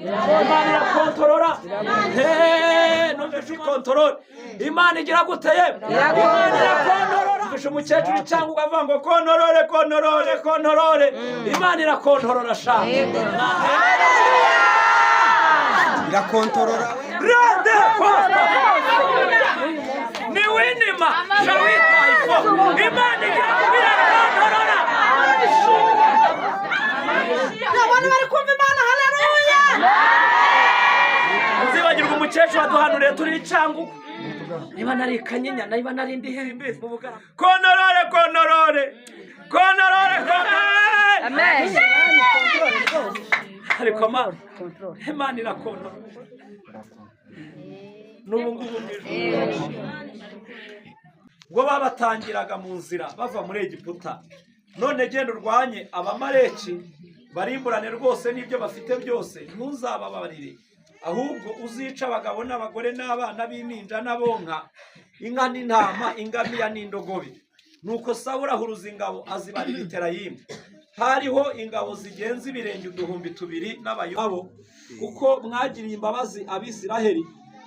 Imana irakontorora. Numvise ikontorora. Imana igira gute ye? Imana irakontorora. Numvise umukecuru cyangwa ukavuga ngo kontorore, kontorore, kontorore. Imana irakontorora sha. Irakontorora. Rede fasta ni winima shawitayifo. Imana igira irakontorora. Abantu bari kumva Imana, haleluya! Nzibagirwa umukecuru waduhanuriye turi icyangugu, niba nari Kanyinya, niba nari ndi hembe mu Bugarama. Kontorore, kontorore, kontorore, kontorore. Ariko Mana, Imana irakontorora n'ubu ngubu mu ijuru. Ubwo babatangiraga mu nzira bava muri Egiputa. None genda urwanye Abamaleki, barimburane rwose n'ibyo bafite byose. Ntuzababarire, ahubwo uzica abagabo n'abagore n'abana b'impinja n'abonka, inka n'intama, ingamiya n'indogobe. Nuko Sawuli ahuruza ingabo, azibarira i Terayimu. Hariho ingabo zigenza ibirenge 2000 n'abayabo. Kuko mwagiriye imbabazi Abisiraheli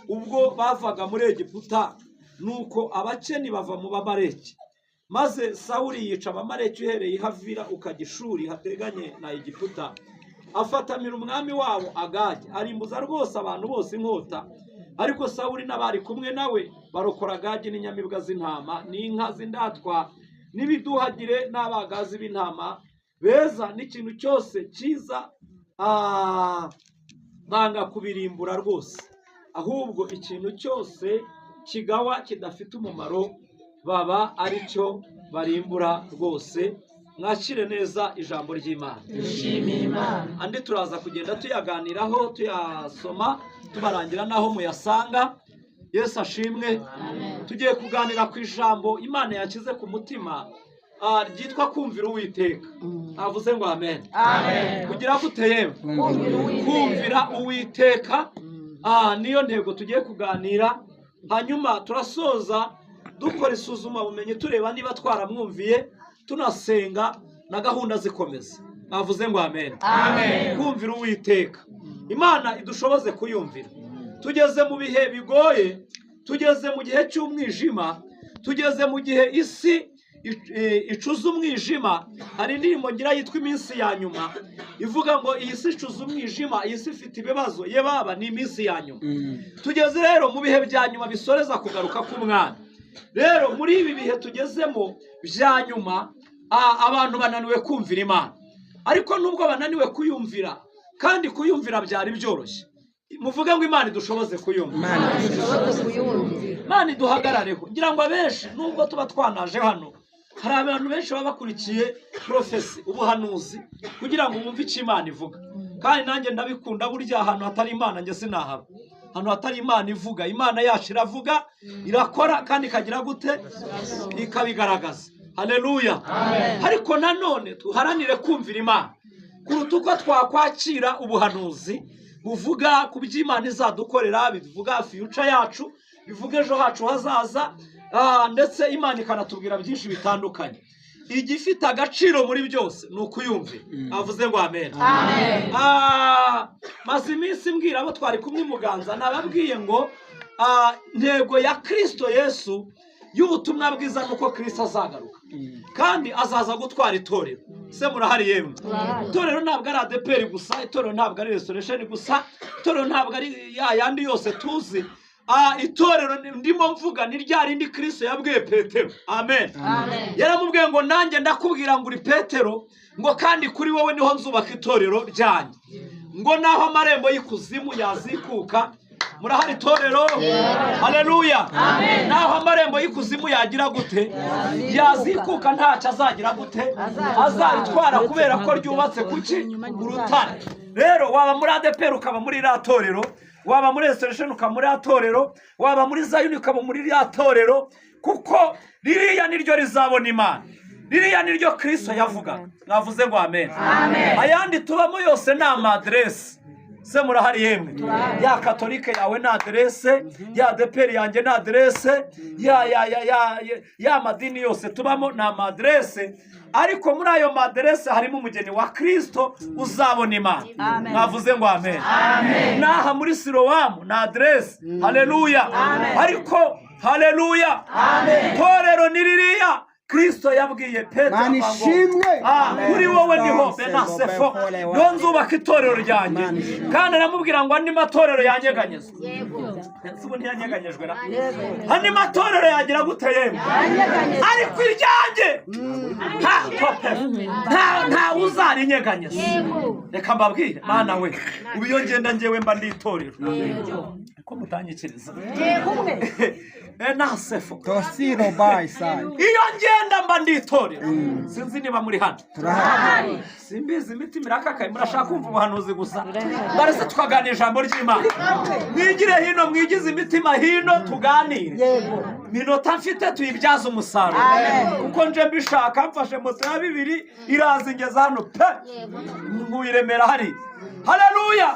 ubwo bavaga muri Egiputa. Nuko Abakeni bava mu Bamaleki, maze Sawuli yica Abamaleki uhereye i Havila ukajya i Shuri hateganye na Egiputa, afatamira umwami wabo Agagi, arimbuza rwose abantu bose inkota. Ariko Sawuli n'abari kumwe nawe barokora Agagi n'inyamibwa z'intama n'inka z'indatwa n'ibiduhagire n'abagazi b'intama beza n'ikintu cyose cyiza, banga kubirimbura rwose, ahubwo ikintu cyose kigawa kidafite umumaro baba ari cyo barimbura rwose. Mwakire neza ijambo ry'Imana. Andi turaza kugenda tuyaganiraho, tuyasoma, tubarangira n'aho muyasanga. Yesu ashimwe. Tugiye kuganira ku ijambo Imana yashyize ku mutima, ryitwa kumvira Uwiteka. Avuze ngo amen. Kugira gute yewe? Kumvira Uwiteka. Niyo ntego tugiye kuganira. Hanyuma turasoza dukora isuzumabumenyi, tureba niba twaramwumviye, tunasenga na gahunda zikomeza. Navuze ngo amen. Kumvira Uwiteka, Imana idushoboze kuyumvira. Tugeze mu bihe bigoye, tugeze mu gihe cy'umwijima, tugeze mu gihe isi icuza umwijima. Hari indirimbo ngira yitwa "Iminsi ya nyuma", ivuga ngo iyi si icuza umwijima, iyi si ifite ibibazo, ye baba, ni iminsi ya nyuma. Tugeze rero mu bihe bya nyuma bisoreza kugaruka k'Umwami. Rero muri ibi bihe tugezemo bya nyuma, abantu bananiwe kumvira Imana. Ariko nubwo bananiwe kuyumvira, kandi kuyumvira byari byoroshye, muvuge ngo Imana idushoboze kuyumvira. Imana iduhagarareho. Ngira ngo abenshi, nubwo tuba twanaje hano, hari abantu benshi baba bakurikiye prophecy, ubuhanuzi, kugira ngo bumve icyo Imana ivuga. Kandi nanjye ndabikunda. Burya ahantu hatari Imana njye sinahaba, ahantu hatari Imana ivuga. Imana yacu iravuga, irakora, kandi ikagira gute? Ikabigaragaza. Haleluya! Ariko nanone tuharanire kumvira Imana kuruta uko twakwakira ubuhanuzi buvuga ku by'Imana izadukorera, bivuga future yacu, bivuga ejo hacu hazaza, ndetse Imana ikanatubwira byinshi bitandukanye. Igifite agaciro muri byose ni ukuyumvira. Avuze ngo amen. Maze iminsi mbwira abo twari kumwe i Muganza, nababwiye ngo ntego ya Kirisito Yesu y'ubutumwa bwiza ni uko Kirisito azagaruka, kandi azaza gutwara itorero. Se murahari yemwe? Itorero ntabwo ari ADEPR gusa, itorero ntabwo ari Restoration gusa, itorero ntabwo ari ya yandi yose tuzi. Itorero ndimo mvuga ni rya rindi Kirisito yabwiye Petero. Amen. Yaramubwiye ngo nanjye ndakubwira ngo uri Petero, ngo kandi kuri wowe niho nzubaka itorero ryanjye, ngo naho amarembo y'ikuzimu yazikuka. Murahari itorero? Haleluya! Naho amarembo y'ikuzimu yagira gute? Yazikuka, ntacyo azagira gute? Azaritwara, kubera ko ryubatse kuki? Urutare. Rero waba muri ADEPR ukaba muri iriya torero, waba muri Restoration ukaba muri iriya torero, waba muri Zayuni ukaba muri iriya torero, kuko ririya niryo rizabona Imana, ririya niryo Kirisito yavugaga. Mwavuze ngo amen. Ayandi tubamo yose ni amaderesi. Se murahari yemwe? Ya katolike yawe ni aderese, ya ADEPR yanjye ni aderese, ya ya ya ya ya madini yose tubamo ni amaderese. Ariko muri ayo maderese harimo umugeni wa Kirisito uzabona Imana. Mwavuze ngo amen. N'aha muri Silowamu ni aderese. Haleluya! Ariko haleluya, torero ni ririya Kirisito yabwiye Petero Mana ngo, ishimwe. "Ah, kuri wowe niho benasefo niho nzubaka itorero ryanjye." Mana ishimwe. Kandi aramubwira ngo andi matorero yanyeganyezwa. Ese ubu ntiyanyeganyejwe na andi matorero yagira gute yemwe? Ariko iryanjye nta tope, nta uzarinyeganyeza. Reka mbabwire, Mana we, ubu iyo ngenda ngewe mba ndi itorero ko mutanyikiriza nasefo. Tosiro bayi sayi. Iyo ngenda mba ndi itorero. Sinzi niba muri hano. Turahari. Simbizi, imitima irakakaye. Murashaka kumva ubuhanuzi gusa, barese tukaganira ijambo ry'Imana. Mwigire hino, mwigize imitima hino, tuganire. Minota mfite tuyibyaze umusaruro, kuko nje mbishaka. Mfashe moto ya 2 iraza ingeza hano pe, nkuye i Remera hari. Haleluya!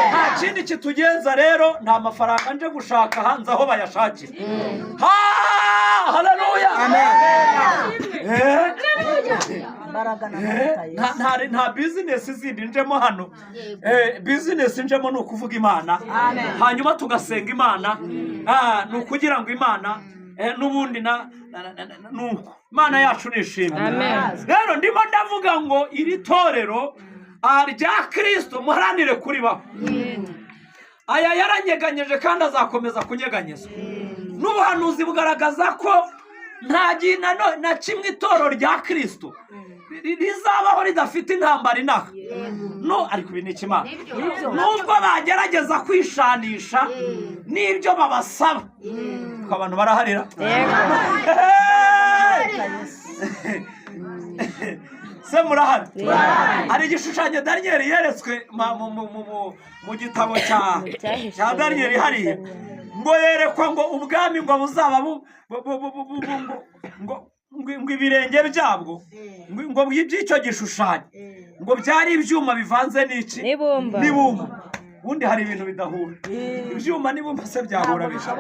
Nta kindi kitugenza rero, nta mafaranga nje gushaka hanze aho bayashakira. Ha, haleluya! Imbaraga n'amavuta. Nta bizinesi zindi njemo hano. Bizinesi njemo ni ukuvuga Imana, hanyuma tugasenga Imana. Ah, ni ukugira ngo Imana n'ubundi nuko Imana yacu nishimwe. Rero ndimo ndavuga ngo iri torero rya Kirisito muharanire kuribaho. Aya yaranyeganyeje kandi azakomeza kunyeganyezwa. N'ubuhanuzi bugaragaza ko nta gihe na kimwe itorero rya Kirisito rizabaho ridafite intambara inaha no. Ariko ibi ni ikimana, nubwo bagerageza kwishanisha n'ibyo babasaba, ko abantu baraharira se. Murahari? Hari igishushanyo Daniyeli yeretswe mu gitabo cya Daniyeli hariya, ngo yerekwa ngo ubwami ngo buzaba ngo ibirenge byabwo ngo by'icyo gishushanyo ngo byari ibyuma bivanze n'iki? N'ibumba. N'ibumba. Ubundi hari ibintu bidahura, ibyuma n'ibumba se byahura bisa?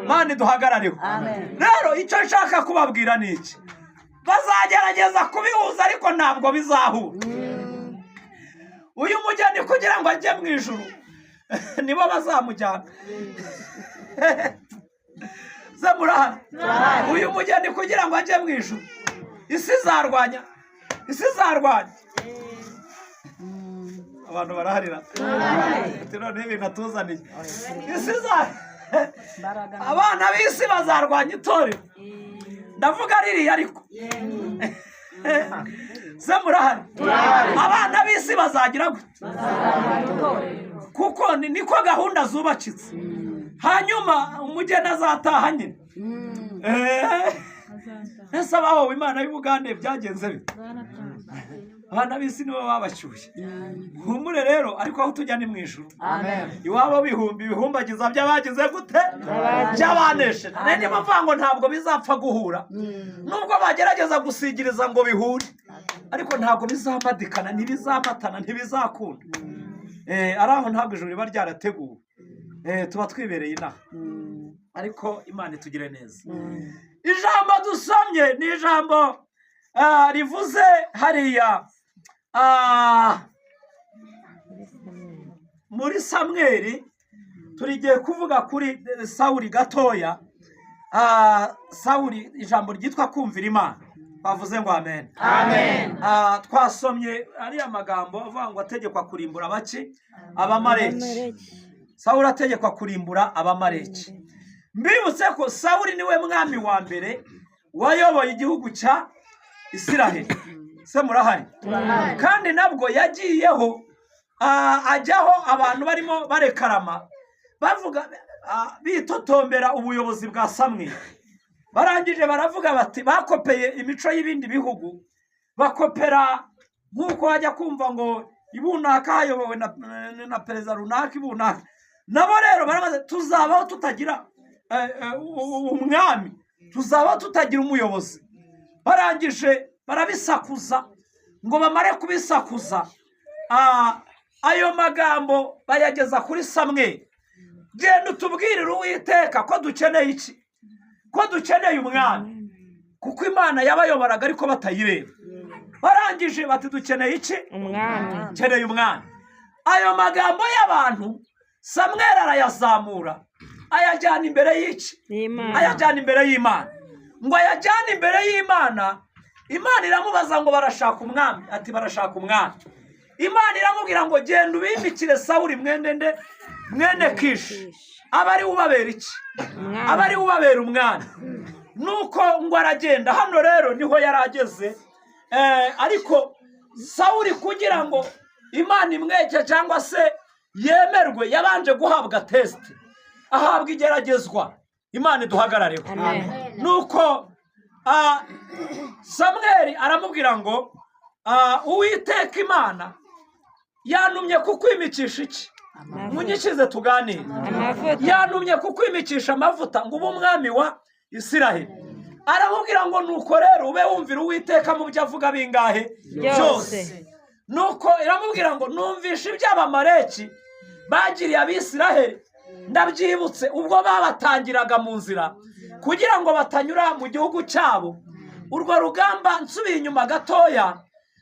Mani duhagarareho. Rero icyo nshaka kubabwira ni iki: bazagerageza kubihuza, ariko ntabwo bizahura. Uyu mugeni kugira ngo ajye mu ijuru nibo bazamujyana. Se murahari? Uyu mugeni kugira ngo ajye mu ijuru, isi izarwanya, isi izarwanya. Abantu baraharira ati noneho ibintu atuzaniye isi iza abana b'isi bazarwanya itorero. Ndavuga ririya, ariko se murahari? Abana b'isi bazagira gute? Kuko niko gahunda zubakitse. Hanyuma umugeni azataha nyine. Ese abahowe Imana y'Ubugande byagenze bite? Abana b'isi nibo babashyushye. Humure rero, ariko aho tujya ni mu ijuru, iwabo bihumbi ibihumbagiza by'abagize gute? By'abanesheje. Rero niyo mvuga ngo ntabwo bizapfa guhura, nubwo bagerageza gusigiriza ngo bihure, ariko ntabwo bizamadikana, ntibizamatana, ntibizakunda. Ari aho ntabwo ijuru riba ryarateguwe. Tuba twibereye inaha, ariko Imana itugire neza. Ijambo dusomye ni ijambo rivuze hariya muri Samweri. Turigiye kuvuga kuri Sawuli gatoya. Sawuli, ijambo ryitwa kumvira Imana. Bavuze ngo amen. Twasomye ariya magambo avuga ngo ategekwa kurimbura abaki? Abamareki. Sawuli ategekwa kurimbura Abamareki. Mbibutse ko Sawuli niwe mwami wa mbere wayoboye igihugu cya Isiraheli. Se murahari? Kandi nabwo yagiyeho, ajyaho abantu barimo barekarama, bavuga, bitotombera ubuyobozi bwa Samweli. Barangije baravuga bati bakopeye imico y'ibindi bihugu, bakopera nk'uko wajya kumva ngo ibunaka hayobowe na perezida runaka ibunaka. Nabo rero barabaza: tuzabaho tutagira umwami? Tuzabaho tutagira umuyobozi? Barangije barabisakuza. Ngo bamare kubisakuza, ayo magambo bayageza kuri Samweli: genda utubwirire Uwiteka ko dukeneye iki? Ko dukeneye umwami. Kuko Imana yabayoboraga ariko batayireba. Barangije bati: "Dukeneye iki?" Umwami. "Keneye umwami." Ayo magambo y'abantu Samweri arayazamura, ayajyana imbere y'iki? Y'Imana. Ayajyana imbere y'Imana. Ngo ayajyane imbere y'Imana, Imana iramubaza ngo: "Barashaka umwami?" Ati: "Barashaka umwami." Imana iramubwira ngo: "Genda ubimikire Sawuri mwene nde? Mwene Kishi, aba ari we ubabera iki?" Umwami. Aba ari we ubabera umwami. Nuko ngo aragenda. Hano rero niho yari ageze. Ariko Sawuri, kugira ngo Imana imweke cyangwa se yemerwe, yabanje guhabwa test, ahabwa igeragezwa. Imana iduhagarareho. Amen. Nuko Samweli aramubwira ngo: "Uwiteka Imana yantumye kukwimikisha iki?" Munyikize tuganire. Amavuta. "Yantumye kukwimikisha amavuta ngo ube umwami wa Isiraheli." Aramubwira ngo: "Nuko rero ube wumvira Uwiteka mu byo avuga bingahe?" Byose. Nuko iramubwira ngo: "Numvishe iby'Abamareki bagiriye Abisiraheli, ndabyibutse ubwo babatangiraga mu nzira kugira ngo batanyura mu gihugu cyabo." Urwo rugamba, nsubiye inyuma gatoya,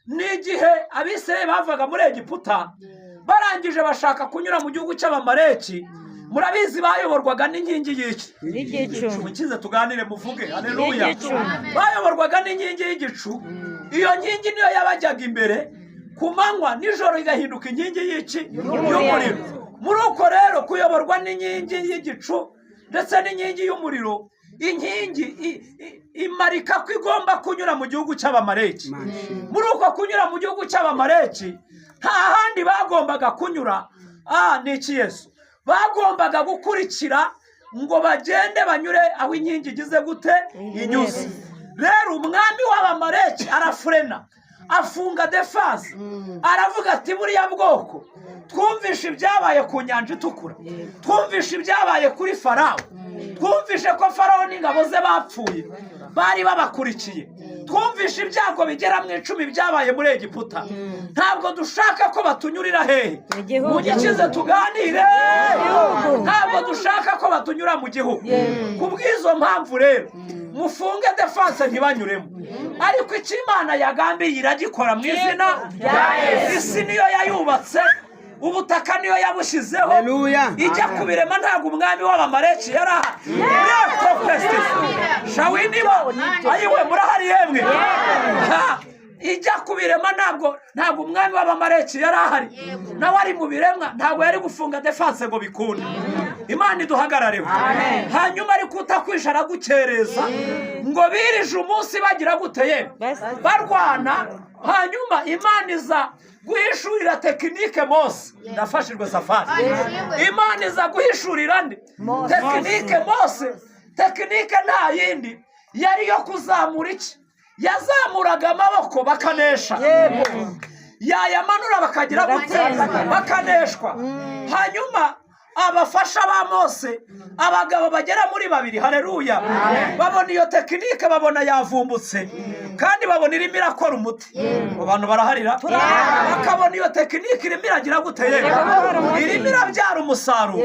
ni igihe Abisiraheli bavaga muri Egiputa, barangije bashaka kunyura mu gihugu cy'Abamareki. Murabizi, bayoborwaga n'inkingi y'iki? Y'igicu. Mukize tuganire, muvuge haleluya. Y'igicu. Bayoborwaga n'inkingi y'igicu. Iyo nkingi niyo yabajyaga imbere ku manywa, nijoro igahinduka inkingi y'iki? Y'umuriro. Muri uko rero kuyoborwa n'inkingi y'igicu ndetse n'inkingi y'umuriro, inkingi imarika ko igomba kunyura mu gihugu cy'Abamareki. Muri uko kunyura mu gihugu cy'Abamareki, nta handi bagombaga kunyura. Ni iki Yesu bagombaga gukurikira ngo bagende banyure aho inkingi igize gute? Inyuze. Rero umwami w'Abamareki arafurena, afunga défense, aravuga ati: "Buriya bwoko twumvishe ibyabaye ku Nyanja Itukura, twumvishe ibyabaye kuri Farawo, twumvishe ko Farawo n'ingabo ze bapfuye bari babakurikiye, twumvishe ibyago bigera mu 10 byabaye muri Egiputa. Ntabwo dushaka ko batunyurira hehe?" Mu gihugu. Mugikize tuganire. "Ntabwo dushaka ko batunyura mu gihugu. Ku bw'izo mpamvu rero mufunge défense, ntibanyuremo." Ariko icyo Imana yagambiye iragikora mu izina rya Yesu. Isi niyo yayubatse, ubutaka niyo yabushyizeho. Haleluya. Ijya kubirema ntabwo umwami w'Abamareki yari ahari. Reto pesitisi shawinibo ayiwe, murahari yemwe? Ha! Ijya kubirema ntabwo umwami w'Abamareki yari ahari. Nawe ari mu biremwa, ntabwo yari gufunga défense ngo bikunde. Imana iduhagarareho. Hanyuma ariko utakwisha aragukereza. Ngo birije umunsi bagira gute ye? Barwana. Hanyuma Imana iza guhishurira technique Mose. Ndafashijwe safari. Imana iza guhishurira nde technique? Mose. Technique nta yindi yari yo kuzamura iki? Yazamuraga amaboko bakanesha, yayamanura bakagira gute? Bakaneshwa. Hanyuma abafasha ba Mose, abagabo bagera muri babiri, hareruya, babona iyo technique, babona yavumbutse kandi babona irimo irakora umuti. Abo bantu baraharira, bakabona iyo technique irimo iragira gute? Yego, irimo irabyara umusaruro.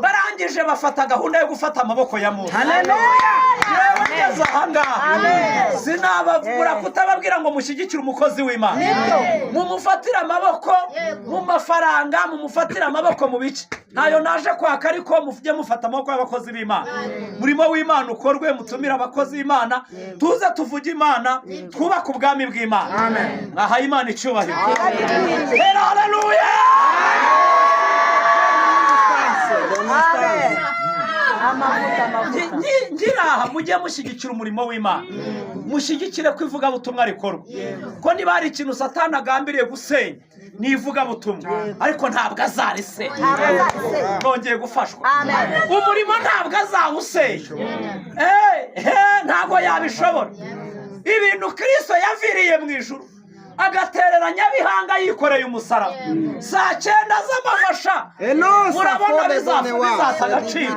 Barangije bafata gahunda yo gufata amaboko ya Mose. Yewe, ngeze ahangaha sinababura kutababwira ngo mushyigikire umukozi w'Imana, mumufatire amaboko mu mafaranga, mumufatire amaboko mu bice. Ntayo naje kwaka, ariko mujye mufata amaboko y'abakozi b'Imana, umurimo w'Imana ukorwe. Mutumire abakozi b'Imana, tuze tuvuge Imana, twubake ubwami bw'Imana. Mwahaye Imana icyubahiro? Hera haleluya! Amen. Amavuta, amavuta. Ngira aha, mujye mushyigikira umurimo w'Imana, mushyigikire ko ivugabutumwa rikorwa, ko niba hari ikintu Satani agambiriye gusenya ni ivugabutumwa, ariko ntabwo azarisenya. Ntabwo azarisenya. Nongeye gufashwa. Amen. Umurimo ntabwo azawusenya. Ntabwo yabishobora. Ibintu Kirisito yaviriye mu ijuru agaterera Nyabihanga yikoreye umusaraba saa 9 z'amanywa, murabona bizata agaciro?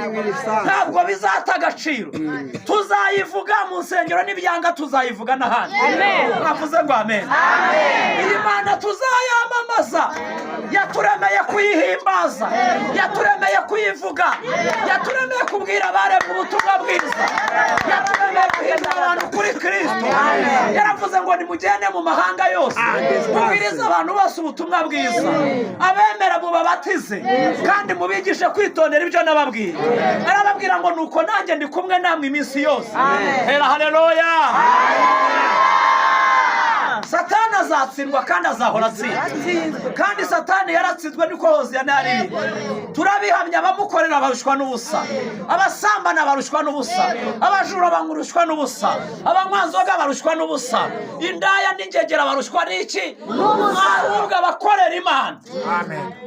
Ntabwo bizata agaciro. Tuzayivuga mu nsengero, n'ibyanga tuzayivuga n'ahandi. Mwavuze ngo amen. Iyi Mana tuzayamamaza. kuyamamaza, yaturemeye kuyihimbaza, yaturemeye kuyivuga, yaturemeye kubwira abaremwe ubutumwa bwiza, yaturemeye guhindura abantu kuri Kristo. Yaravuze ngo nimugende mu mahanga yose, mubwirize abantu bose ubutumwa bwiza, abemera mubabatize, kandi mubigishe kwitondera ibyo nababwiye. Arababwira ngo nuko nanjye ndi kumwe namwe iminsi yose. Hera haleluya! Satani azatsindwa kandi azahora atsinda, kandi Satani yaratsinzwe, niko Hoziyana yaririmbye. Turabihamya, abamukorera barushywa n'ubusa, abasambana barushywa n'ubusa, abajura barushywa n'ubusa, abanywanzoga barushywa n'ubusa, indaya n'ingegera barushywa n'iki? Ahubwo abakorera Imana,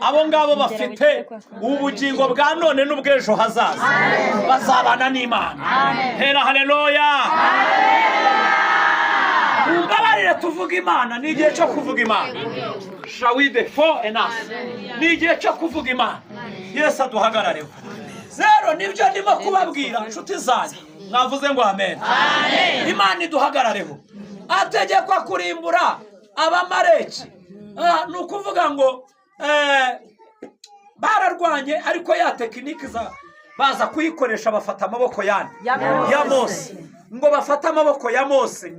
abo ngabo bafite ubugingo bwa none n'ubw'ejo hazaza, bazabana n'Imana. Hera haleluya! Mumbabarire tuvuga Imana, ni igihe cyo kuvuga Imana. Shawide fo enasi, ni igihe cyo kuvuga Imana. Yesu aduhagarareho. Rero nibyo ndimo kubabwira, inshuti zanjye. Mwavuze ngo amen. Imana iduhagarareho. Ategekwa kurimbura Abamareki. Ni ukuvuga ngo bararwanye, ariko ya tekiniki baza kuyikoresha, bafata amaboko yandi ya Mose, ngo bafate amaboko ya Mose.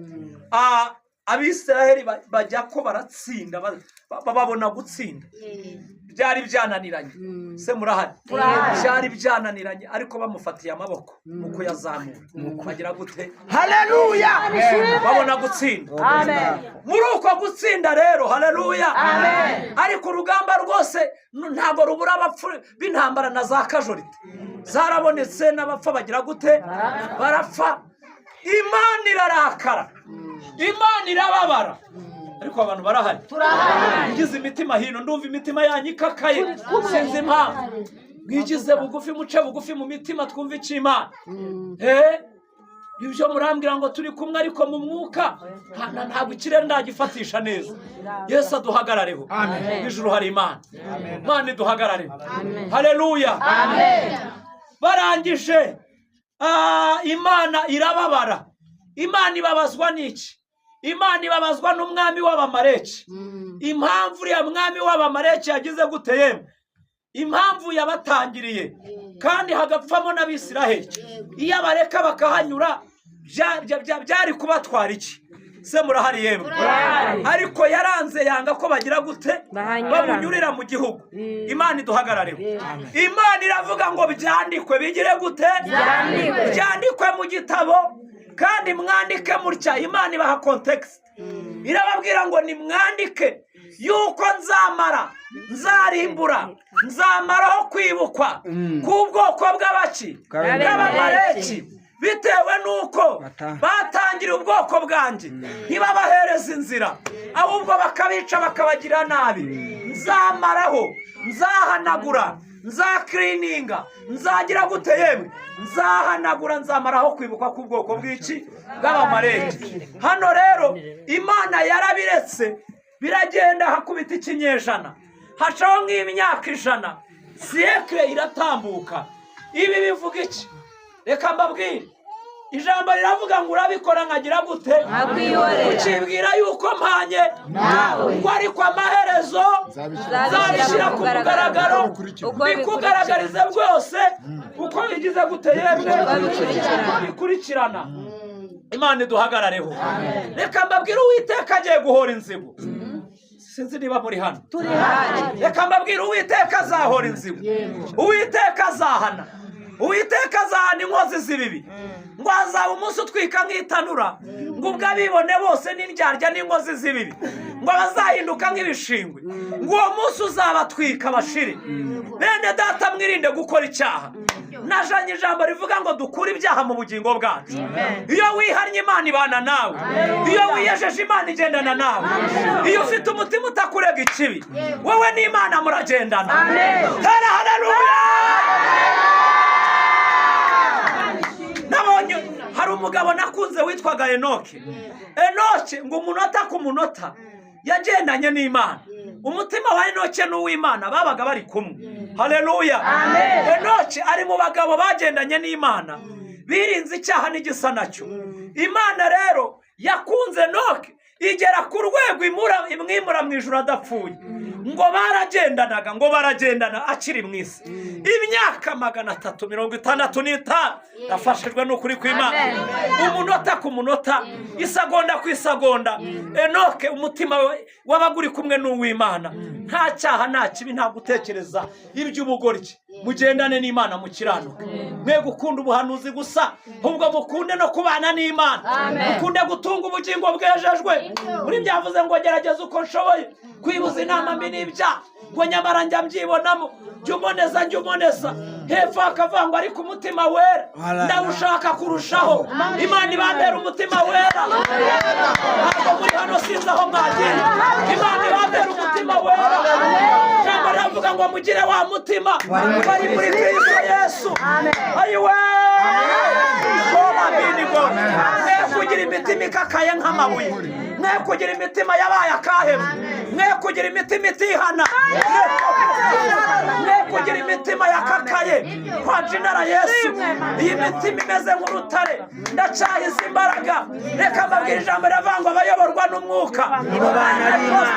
Abisiraheli bajya ko baratsinda, babona gutsinda byari byananiranye. Se murahari? Byari byananiranye, ariko bamufatiye amaboko mu kuyazamura bagira gute? Haleluya. Babona gutsinda. Muri uko gutsinda rero, haleluya, ariko urugamba rwose ntabwo rubura abapfu b'intambara na za casualty zarabonetse, n'abapfa bagira gute? Barapfa. Imana irarakara, Imana irababara, ariko abantu barahari? Mwigize imitima hino, ndumva imitima yanyu ikakaye, sinzi impamvu. Mwigize bugufi, muce bugufi mu mitima, twumve icyo Imana. Ibyo murambwira ngo turi kumwe, ariko mu mwuka ntabwo ikirere ndagifatisha neza. Yesu aduhagarareho. Ijuru hari Imana. Imana iduhagarareho. Haleluya! Barangije, Imana irababara. Imana ibabazwa n'iki? Imana ibabazwa n'umwami w'Abamareki. Impamvu uriya mwami w'Abamareki yagize gute yemwe, impamvu yabatangiriye kandi hagapfamo n'Abisiraheli, iyo abareka bakahanyura byari kubatwara iki? Se murahari yemwe? Ariko yaranze, yanga ko bagira gute? Bahanyura. Bamunyurira mu gihugu. Imana iduhagarareho. Imana iravuga ngo byandikwe, bigire gute? Byandikwe. Byandikwe mu gitabo, kandi mwandike mutya. Imana ibaha context, irababwira ngo nimwandike yuko nzamara, nzarimbura, nzamaraho kwibukwa k'ubwoko bw'abaki? Bw'Abamareki, bitewe n'uko batangiriye ubwoko bwanjye, ntibabahereza inzira, ahubwo bakabica, bakabagira nabi. Nzamaraho, nzahanagura, nzacleaninga, nzagira gute yemwe, nzahanagura, nzamaraho kwibukwa k'ubwoko bw'iki? Bw'Abamareki. Hano rero Imana yarabiretse biragenda, hakubita ikinyejana, hacaho nk'imyaka 100, siècle iratambuka. Ibi bivuga iki? Reka mbabwire, ijambo riravuga ngo urabikora nkagira gute? Nkakwihorera. Ukibwira yuko mpanye Nawe. ngo ariko amaherezo nzabishyira ku mugaragaro, Uko bikugaragarize rwose uko bigize gute yemwe? Uko bikurikirana. Uko bikurikirana. Imana iduhagarareho. Reka mbabwire, Uwiteka agiye guhora inzigo. Sinzi niba muri hano. Reka mbabwire, Uwiteka azahora inzigo, Uwiteka azahana, Uwiteka azahana inkozi z'ibibi. Ngo hazaba umunsi utwika nk'itanura, ngo ubwo abibone bose n'indyarya n'inkozi z'ibibi, ngo bazahinduka nk'ibishingwe, ngo uwo munsi uzabatwika bashire. Bene data, mwirinde gukora icyaha. Najanye ijambo rivuga ngo dukure ibyaha mu bugingo bwacu. Iyo wihannye, Imana ibana nawe. Iyo wiyejeje, Imana igendana nawe. Iyo ufite umutima utakurega ikibi, wowe n'Imana muragendana. Tera haleluya! Nabonye hari umugabo nakunze witwaga Enoke. Enoke ngo umunota ku munota yagendanye n'Imana. Umutima wa Enoke n'uw'Imana babaga bari kumwe. Haleluya! Enoke ari mu bagabo bagendanye n'Imana, birinze icyaha n'igisa nacyo. Imana rero yakunze Enoke. Igera ku rwego imwimura mu ijuru adapfuye. Ngo baragendanaga, ngo baragendana akiri mu isi imyaka 365. Nafashijwe n'ukuri kw'Imana, umunota ku munota, isagonda ku isagonda. Enoke umutima we wabaga uri kumwe n'uw'Imana. Nta cyaha, nta kibi, nta gutekereza iby'ubugoryi. Mugendane n'Imana, mukiranuke. Mwe gukunda ubuhanuzi gusa, ahubwo mukunde no kubana n'Imana, mukunde gutunga ubugingo bwejejwe. Muri byavuze ngo gerageza uko nshoboye kwibuza inama mbi n'ibyaha, ngo nyamara njya mbyibonamo. Jya umoneza, njya umoneza hepfo hakavuga ngo ariko umutima wera ndawushaka kurushaho. Imana ibambera umutima wera. Ntabwo muri hano, sinzi aho mwagiye. Imana ibambera umutima wera. Ijambo riravuga ngo mugire wa mutima wari muri Kristo Yesu. Ayiwe, binigo, mwe kugira imitima ikakaye nk'amabuye, mwe kugira imitima yabaye akahebwe, mwe kugira imitima itihana, mwe kugira imitima yakakaye. Kwa jina la Yesu, iyi mitima imeze nk'urutare, ndacyahiza imbaraga. Reka mbabwire, ijambo riravuga ngo abayoborwa n'Umwuka Nibo bana b'Imana.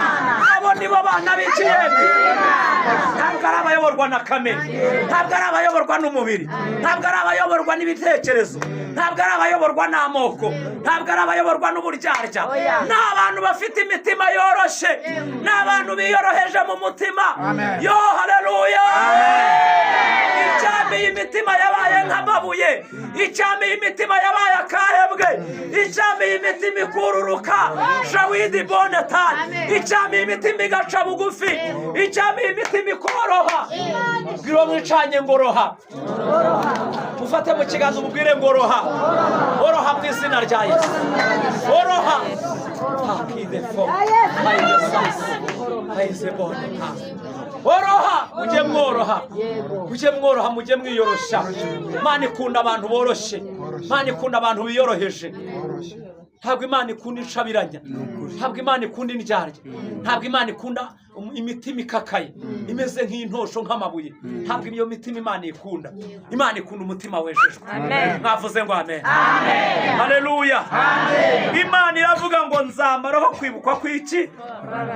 Abo nibo bana b'ikiyembe. Ntabwo ari abayoborwa na kamere, ntabwo ari abayoborwa n'umubiri, ntabwo ari abayoborwa n'ibitekerezo, ntabwo ari abayoborwa n'amoko, ntabwo ari abayoborwa n'uburyarya. Ni abantu bafite imitima yoroshye, ni abantu biyoroheje mu mutima. Yo, haleluya! Icyampa iyi mitima yabaye nk'amabuye, icyampa iyi mitima yabaye akahebwe, icyampa iyi mitima ikururuka shawidi bonetani, icyampa iyi mitima igaca bugufi, icyampa iyi mitima ikoroha. Bwira uwo mwicanye ngo roha, ufate mu kiganza umubwire ngo roha, oroha mu izina rya Yesu, oroha. Hakidefo hayidesasi hayizeboneka. Oroha, mujye mworoha, mujye mworoha, mujye mwiyoroshya. Imana ikunda abantu boroshye, Imana ikunda abantu biyoroheje. Ntabwo Imana ikunda inshabiranya, ntabwo Imana ikunda indyarya, ntabwo Imana ikunda imitima ikakaye imeze nk'intosho, nk'amabuye. Ntabwo iyo mitima Imana ikunda. Imana ikunda umutima wejejwe. Mwavuze ngo amen? Haleluya! Imana iravuga ngo nzamaraho kwibukwa kw'iki?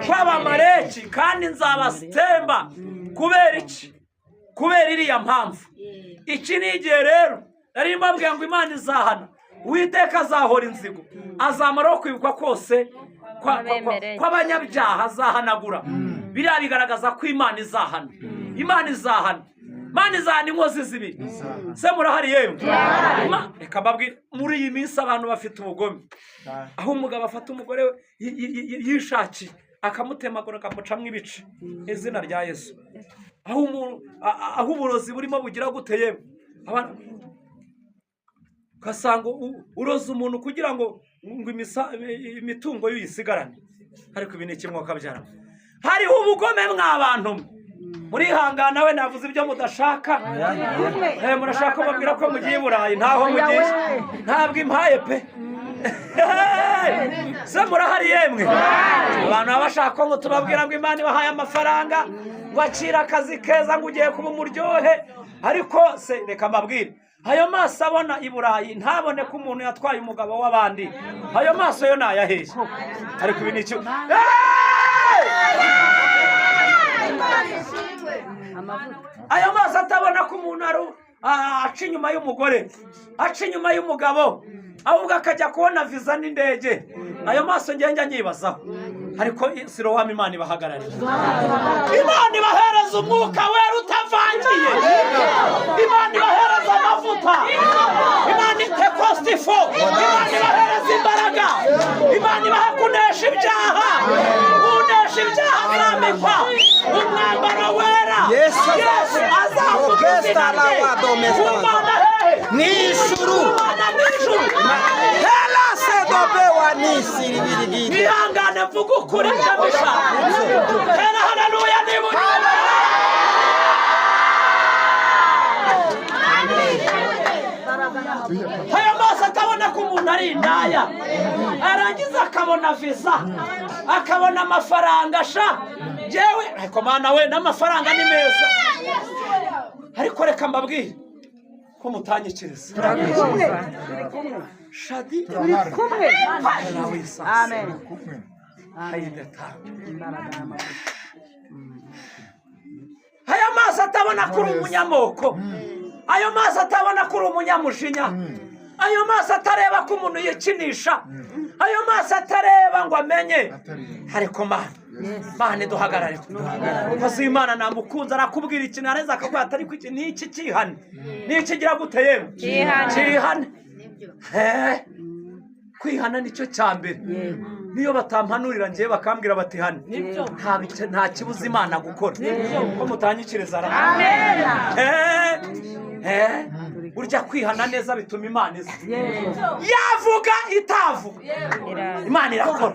Kw'Abamareki, kandi nzabasitemba. Kubera iki? Kubera iriya mpamvu. Iki ni igihe rero nari mbabwira ngo Imana izahana. Uwiteka azahora inzigo, azamaraho kwibukwa kose kw'abanyabyaha, azahanagura. Biriya bigaragaza ko Imana izahana, Imana izahana, Imana izahana inkozi zibiri. Se murahari yemwe? Reka mbabwire, muri iyi minsi abantu bafite ubugome, aho umugabo afata umugore we yishakiye, akamutemagura, akamucamo ibice, izina rya Yesu. Aho umuntu aho uburozi burimo bugira gute yewe? Ugasanga uroza umuntu kugira ngo imitungo ye uyisigarane. Ariko ibi ni kimwe kabyara. Hariho ubugome mwa bantu mwe. Murihangana, we navuze ibyo mudashaka. Murashaka ko babwira ko mugiye i Burayi? Ntaho mugiye, ntabwo impaye pe. Se murahari yemwe? Abantu baba bashaka ko ngo tubabwira ngo Imana ibahaye amafaranga, ngo akire akazi keza, ngo ugiye kuba umuryohe. Ariko se reka mbabwire, ayo maso abona i Burayi ntabone ko umuntu yatwaye umugabo w'abandi, ayo maso yo nayaheye? Ariko ibi ni iki? Hey! Ayo maso atabona ko umuntu ari aca inyuma y'umugore, aca inyuma y'umugabo, ahubwo akajya kubona viza n'indege, ayo maso ngenda nyibazaho. Ariko Sirowamu, Imana ibahagararira, Imana ibahereza umwuka wera utavangiye, Imana ibahereza amavuta, Imana itekostifo, Imana ibahereza imbaraga, Imana ibaha kunesha ibyaha. Kunesha ibyaha, azambikwa umwambaro wera. Yesu. Yesu azavuga izina rye kumana hehe? Mu ijuru. Kumana mu ijuru. Hela sedobe wa nisi ribirigide. Mwihangane mvuga ukuri ibyo mbishaka. Tera haleluya niba uri. Ayo maso atabona ko umuntu ari indaya, arangiza akabona viza, akabona amafaranga sha. Jewe ariko Mana we, n'amafaranga ni meza, ariko reka mbabwire. Ko mutanyikiriza? Shadi. Turi kumwe. Nawe isasa. Amen. Hayideta. Imbaraga n'amavuta. Aya maso atabona ko uri umunyamoko, ayo maso atabona ko uri umunyamujinya, ayo maso atareba ko umuntu yikinisha, ayo maso atareba ngo amenye. Ariko Mana, Mana iduhagarare. Umukozi w'Imana namukunze, arakubwira ikintu areza akaguha, atari iki ni iki, cyihane. Ni iki gira gute yewe? Cyihane. Cyihane. Kwihana nicyo cya mbere. Niyo batampanurira ngewe bakambwira bati hane, nta kibuza Imana gukora. Ko mutanyikiriza ra? Burya kwihana neza bituma Imana iza, yavuga itavuga, Imana irakora.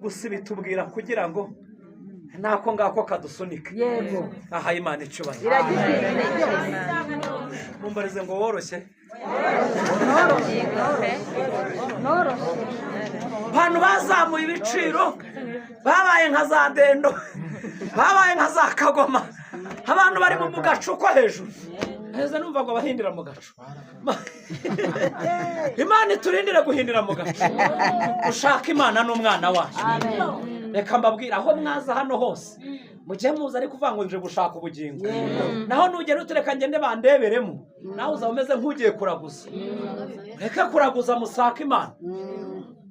Gusa ibitubwira kugira ngo nako ngako kadusunike. Yego. Aha Imana icyubahiro. Iragikwiye byose. Mumbarize ngo woroshye? Noroshye. Abantu bazamuye ibiciro, babaye nka za dendo, babaye nka za kagoma. Abantu bari mu gacu ko hejuru heza, numva ngo bahindira mu gacu. Imana iturindire guhindira mu gacu. Ushaka Imana n'umwana wacu. Reka mbabwire, aho mwaza hano hose mujye muza, ariko uvuga ngo nje gushaka ubugingo, naho nugera utureka ngende bandeberemo, nawe uzaba umeze nk'ugiye kuraguza. Reka kuraguza, musaka Imana.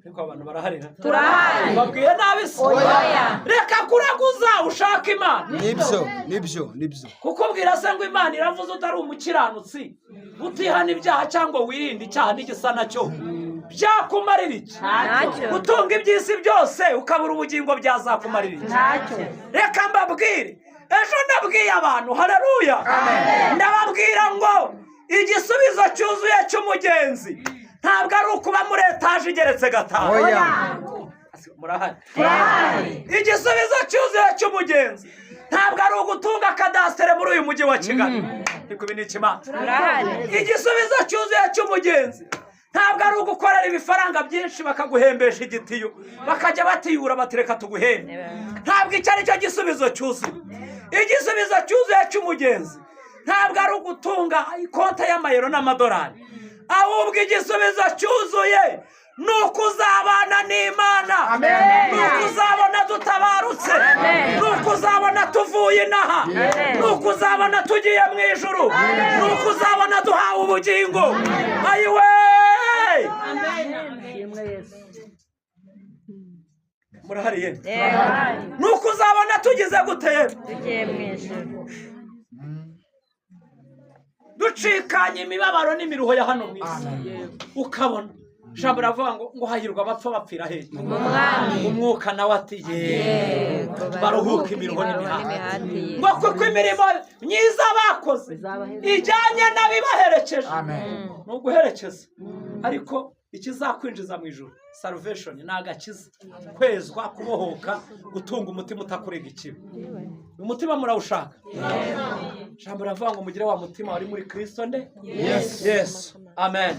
Ariko abantu baraharira? Turahari. Babwiye nabi se? Oya. Reka kuraguza, ushaka Imana. Nibyo, nibyo, nibyo. Kukubwira se ngo Imana iravuze utari umukiranutsi, utihana ibyaha cyangwa wirinde icyaha n'igisa nacyo, byakumarira iki? Ntacyo. Gutunga iby'isi byose ukabura ubugingo byazakumarira iki? Ntacyo. Reka mbabwire, ejo nabwiye abantu, haleluya, ndababwira ngo igisubizo cyuzuye cy'umugenzi ntabwo ari ukuba muri etaje igeretse gatanu. Oya. Murahari? Igisubizo cyuzuye cy'umugenzi ntabwo ari ugutunga kadasitere muri uyu mujyi wa Kigali. Ariko ibi ni ikimana. Turahari. Igisubizo cyuzuye cy'umugenzi ntabwo ari ugukorera ibifaranga byinshi bakaguhembesha igitiyo, bakajya batiyura batereka tuguhembe. Ntabwo icyo ari cyo gisubizo cyuzuye. Igisubizo cyuzuye cy'umugenzi ntabwo ari ugutunga ikonte y'amayero n'amadolari, ahubwo igisubizo cyuzuye ni uko uzabana n'Imana, ni uko uzabona dutabarutse, ni uko uzabona tuvuye inaha, ni uko uzabona tugiye mu ijuru, ni uko uzabona duhawe ubugingo. Ayiwe! Shimwe Yesu. Murahariye? Yego. Ni uko uzabona tugize gute? Tugiye mu ijuru. Ducikanye imibabaro n'imiruho ya hano mu isi. Ukabona ijambo riravuga ngo hahirwa abapfa bapfira hehe? Mu Mwami. Umwuka nawe ati Yego. baruhuke imiruho n'imihati. N'imihati ye. Ngo kuko imirimo myiza bakoze ijyanye n'abibaherekeje. Ni uguherekeza, ariko ikizakwinjiza mu ijuru, salvation, ni agakiza, kwezwa, kubohoka, gutunga umutima utakurega ikibi. Umutima murawushaka? Ijambo riravuga ngo mugire wa mutima wari muri Kristo nde? Yesu. Amen.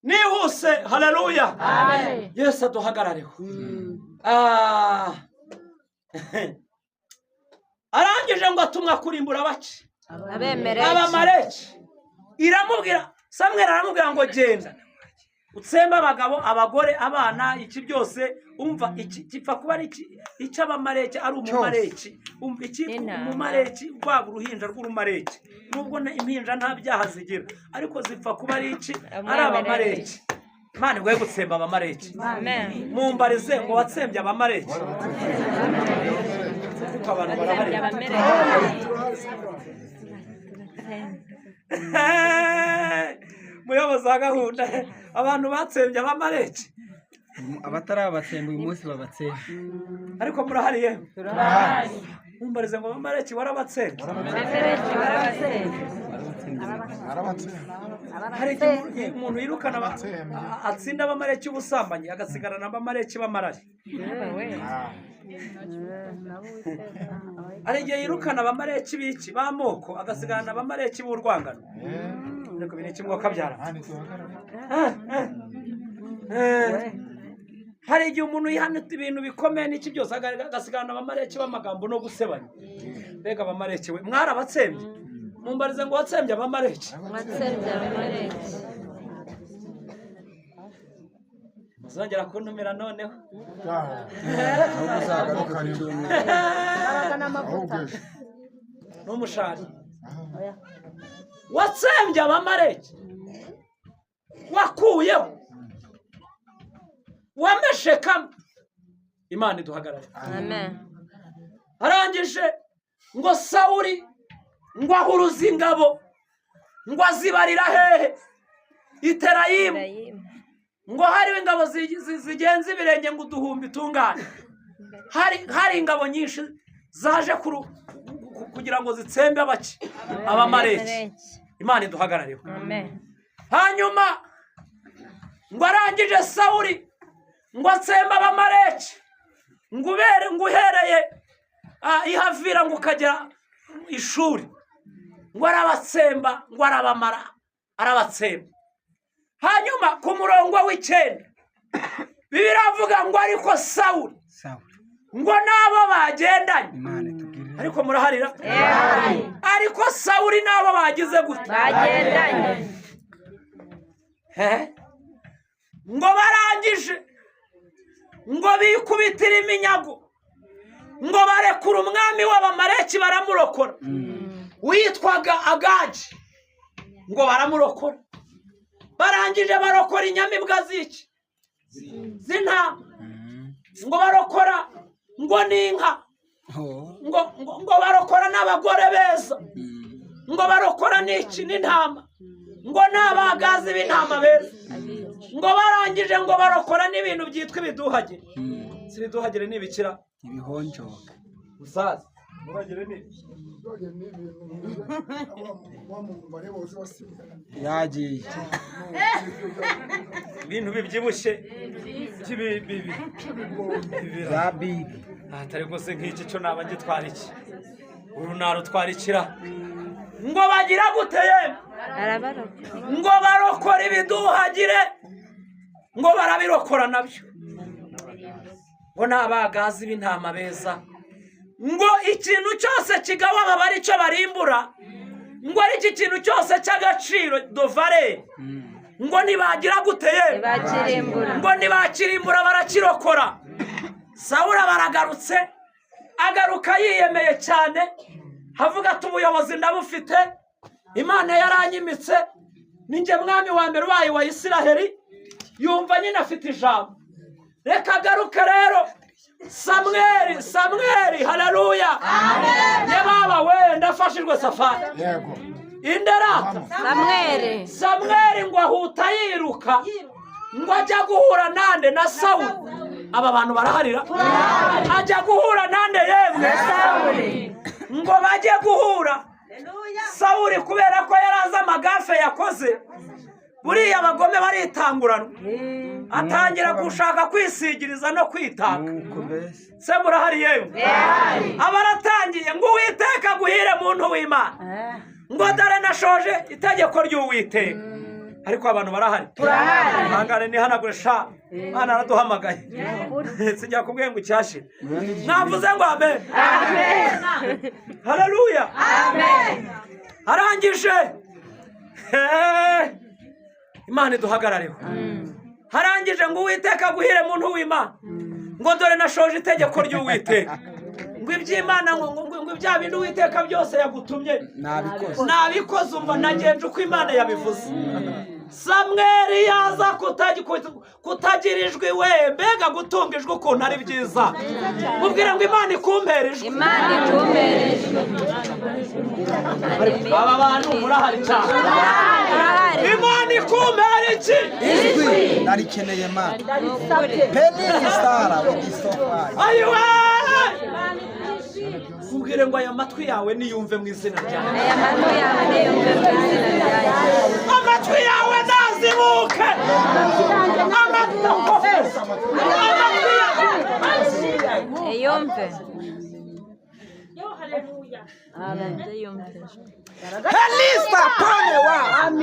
Nihuse, haleluya, Yesu aduhagarareho. Arangije ngo atumwa kurimbura bake. Abemereki. Abamareki. Iramubwira, Samweli aramubwira ngo genda utsembe abagabo, abagore, abana, iki byose. Umva, iki gipfa kuba ari iki icy'abamareki, ari umumareki. Umva, icyitwa N'intama. umumareki, rwaba uruhinja rw'urumareki, nubwo impinja nta byaha zigira, ariko zipfa kuba ari iki, ari abamareki. Imana iguhe gutsemba abamareki. Amen. Mumbarize ngo watsembye abamareki? Kuko abantu barahari. Abamereki. Muyobozi wa gahunda, abantu batsembye abamareki? Abatarabatsemba uyu munsi babatsemba. Ariko murahari yewe? Mumbarize ngo abamareki warabatsembye? Abamereki barabatsemba. Hari igihe umuntu yirukana atsinda abamareki ubusambanyi, agasigarana abamareki b'amarari. Hari igihe yirukana abamareki b'iki, b'amoko, agasigarana abamareki b'urwangano. Ariko ibi ni iki mwokabyara? Hari igihe umuntu yihana ibintu bikomeye n'iki byose, agasigarana abamareki b'amagambo no gusebanya. Mbega Abamareke we, mwarabatsembye! Mumbarize ngo: "Watsembye Abamareke?" Watsembye Abamareki. Muzongera kuntumira noneho. Ahubwo uzagaruke ku cyumweru. Imbaraga n'amavuta. N'umushari watsembye Abamareke, wakuyeho, wameshe kamwe. Imana iduhagarare. Amen. Arangije ngo Sawuri ngo ahuruze ingabo, ngo azibarira hehe? Iterayimu. Terayimu. Ngo hariho ingabo zigenza ibirenge ngo uduhumbi tungane. Hari ingabo nyinshi zaje kugira ngo zitsembe abaki? Abamareki. Imana iduhagarareho. Amen. Hanyuma ngo arangije Sawuri ngo atsembe Abamareki, ngo ubere ngo uhereye Ihavira ngo ukagera Ishuri, ngo arabatsemba, ngo arabamara, arabatsemba. Hanyuma ku murongo w'9 Bibiliya avuga ngo: "Ariko Sawuri Sawuli ngo n'abo bagendanye." Imana itugirire. Ariko muraharira? Ariko Sawuri n'abo bagize gute? Bagendanye. He? Ngo barangije ngo bikubitira iminyago, ngo barekura umwami w'Abamareki, baramurokora, witwaga Agagi, ngo baramurokora. Barangije barokora inyamibwa z'iki? Z'intama. Ngo barokora ngo n'inka, ngo barokora n'abagore beza, ngo barokora n'iki? N'intama, ngo n'abagazi b'intama beza. Ngo barangije ngo barokora n'ibintu byitwa ibiduhagire. Si ibiduhagire ni ibikira? Ibihonjoka. Musaza, ibiduhagire ni ibi. Ni ibintu wa muntu bareba bose basigaye. Yagiye. Ibintu bibyibushye by'ibi. Za bigi. Atari rwose nk'iki cyo naba ngitwara iki? Uru narutwara ikira? Ngo bagira gute yemwe? Arabarokora. Ngo barokora ibiduhagire, ngo barabirokora nabyo, ngo ni abagazi b'intama beza, ngo ikintu cyose kigawa baba ari cyo barimbura, ngo ari iki kintu cyose cy'agaciro de valeur, ngo ntibagira gute ye? Ntibakirimbura. Ngo ntibakirimbura, barakirokora. Sawura baragarutse, agaruka yiyemeye cyane, avuga ati: "Ubuyobozi ndabufite, Imana yaranyimitse, ninjye mwami wa mbere ubaye wa Isiraheli." Yumva nyine afite ijambo. Reka agaruke rero. Samweri, Samweri, haleluya! Ye baba we, ndafashijwe safari. Yego. Inderata. Samweli. Samweri ngo ahuta yiruka, ngo ajya guhura nande? Na Sawuli. Aba bantu baraharira? Ajya guhura nande yemwe? Sawuli. Ngo bajye guhura, Sawuli kubera ko yari azi amagafe yakoze, buriya abagome baritanguranwa, atangira gushaka kwisigiriza no kwitaka. Nuko mbese. Se murahari yemwe? Aba aratangiye ngo: "Uwiteka aguhire, muntu w'Imana," ngo "dore nashoje itegeko ry'Uwiteka." Ariko abantu barahari? Ihangane nihanagure sha, Imana araduhamagaye. Sinjya kubwiye ngo icyashire. Mwavuze ngo amen? Haleluya! Arangije, Imana iduhagarareho. Harangije ngo: "Uwiteka aguhire, muntu w'Imana," ngo "dore nashoje itegeko ry'Uwiteka," ngo iby'Imana ngo ibya bindi Uwiteka byose yagutumye Nabikoze. nabikoze. Umva, nagenje uko Imana yabivuze. Samweri yaza kutagira ijwi we. Mbega gutunga ijwi ukuntu ari byiza! Mubwire ngo: "Imana ikumpera ijwi." Imana ikumpere ijwi. Aba bantu murahari cyane? Turahari. Imana ikumpera iki? Ijwi narikeneye mana. Ni ukuri. Penny star with sofa. Ayiwe, mubwire ngo: "Aya matwi yawe niyumve mu izina ryawe." Aya matwi yawe niyumve mu izina ryanjye. Amatwi yawe nazibuke. Amatwi yawe. Iyumve. Yumve. Helista pone wa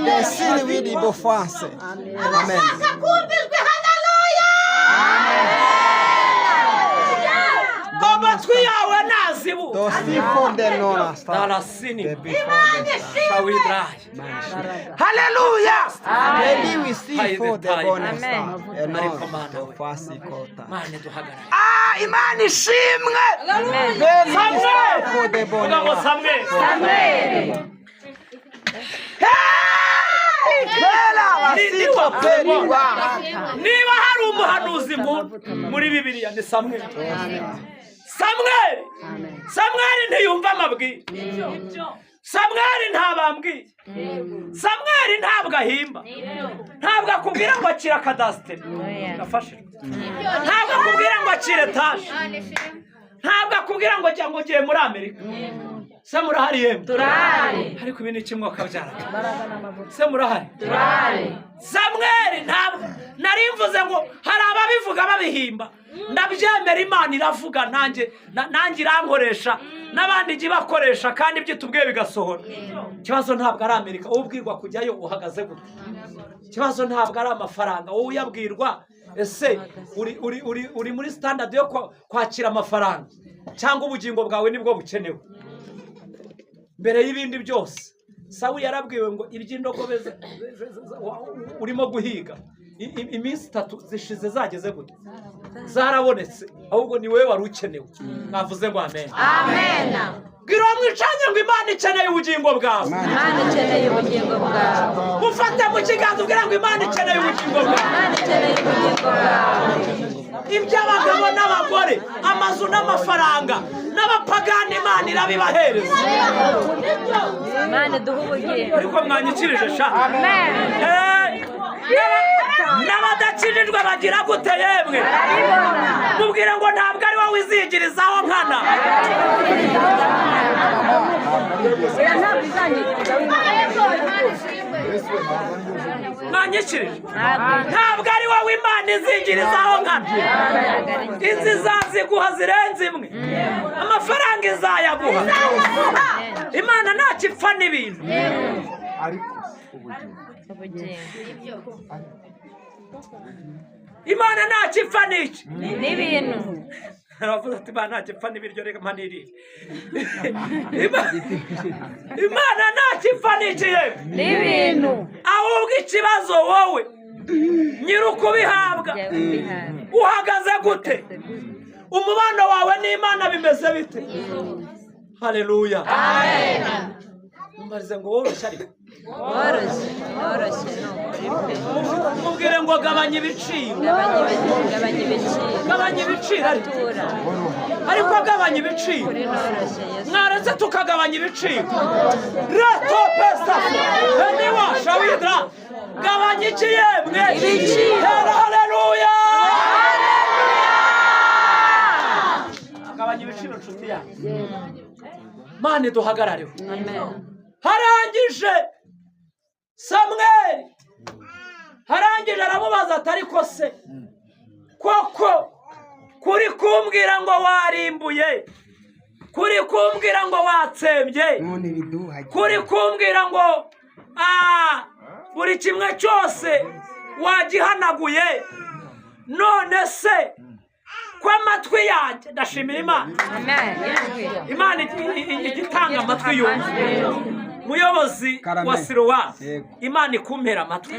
desili widi bofase. Amen. Kumva haleluya. Amatwi yawe nazibuke. Dosi de nona star. Darasini The before the star. Shawidrayi. Hallelujah! Eli we see for the Amen. bonus star. Ariko Mana Eno we. fasi kota. Mana duhagarare. Ah, Imana ishimwe! Beli we star for the Vuga ngo bonus. Samweli. Bela basito peliwa. Niba hari umuhanuzi muri Bibiliya ni Samweli. Samweli. Samweli ntiyumva amabwire. Samweli ntabambwiye. Samweli ntabwo ahimba. Ntabwo akubwira ngo akira kadasiteri. Nafashijwe. Ntabwo akubwira ngo akira etaje. Ntabwo akubwira ngo jya ngo ugiye muri Amerika. Se murahari yemwe? Turahari. Ariko ibi ni kimwe kabyara. Se murahari? Turahari. Samweli ntabwo nari mvuze ngo hari ababivuga babihimba. Ndabyemera, Imana iravuga, nanjye nanjye irankoresha n'abandi ijya ibakoresha, kandi ibyo itubwiye bigasohora. Ikibazo ntabwo ari Amerika, wowe ubwirwa kujyayo uhagaze gute? Ikibazo ntabwo ari amafaranga, wowe uyabwirwa ese uri uri uri uri muri standard yo kwakira amafaranga, cyangwa ubugingo bwawe nibwo bukenewe mbere y'ibindi byose? Sawuli yarabwiwe ngo iby'indogobe urimo guhiga iminsi 3 zishize zageze gute? Zarabonetse, ahubwo ni wowe wari ukenewe. Mwavuze ngo amen. Amen. Bwira uwo mwicanye ngo Imana ikeneye ubugingo bwawe. Imana ikeneye ubugingo bwawe. Mufate mu kiganza ubwira ngo Imana ikeneye ubugingo bwawe. Imana ikeneye ubugingo bwawe. Iby'abagabo n'abagore, amazu n'amafaranga n'abapagani, Imana irabibahereza. Imana iduhe ubugingo. Ariko mwanyikirije sha. Amen. N'abadakijijwe bagira gute yemwe? Mubwire ngo ntabwo ari wowe wizigirizaho nkana. Mwanyikirije, ntabwo ari wowe Imana izigirizaho nkana. Inzu izaziguha zirenze imwe, amafaranga izayaguha. Imana ntacyo ipfa n'ibintu. Ariko ubugingo. Imana ntacyo ipfa n'iki? N'ibintu. Aravuze ati Imana ntacyo ipfa n'ibiryo, reka mpa nirire. Imana ntacyo ipfa n'iki yemwe? N'ibintu. Ahubwo ikibazo wowe nyiri ukubihabwa uhagaze gute? Umubano wawe n'Imana bimeze bite? Haleluya. Mumbarize ngo woroshye ariko. Woroshye, woroshye ni ukuri pe. Mubwire ngo gabanya ibiciro. Gabanya ibiciro. Gabanya ibiciro ariko. Tura. Ariko gabanya ibiciro. Kuri noroshye Yesu. Mwaretse tukagabanya ibiciro. Reto pesa. Eniwa shawidra. Gabanya iki yemwe? Ibiciro. Haleluya. Gabanya ibiciro nshuti yanjye. Mane duhagarareho. Amen. Harangije Samweli harangije aramubaza ati ariko se koko kuri kumbwira ngo warimbuye, kuri kumbwira ngo watsembye, None biduha. kuri kumbwira ngo buri kimwe cyose wagihanaguye, none se ko amatwi yanjye, ndashimira Imana. Amen. Ijwi. Imana igitanga amatwi yumva. Muyobozi Karame. wa Sirowa, Yego. Imana ikumpera amatwi.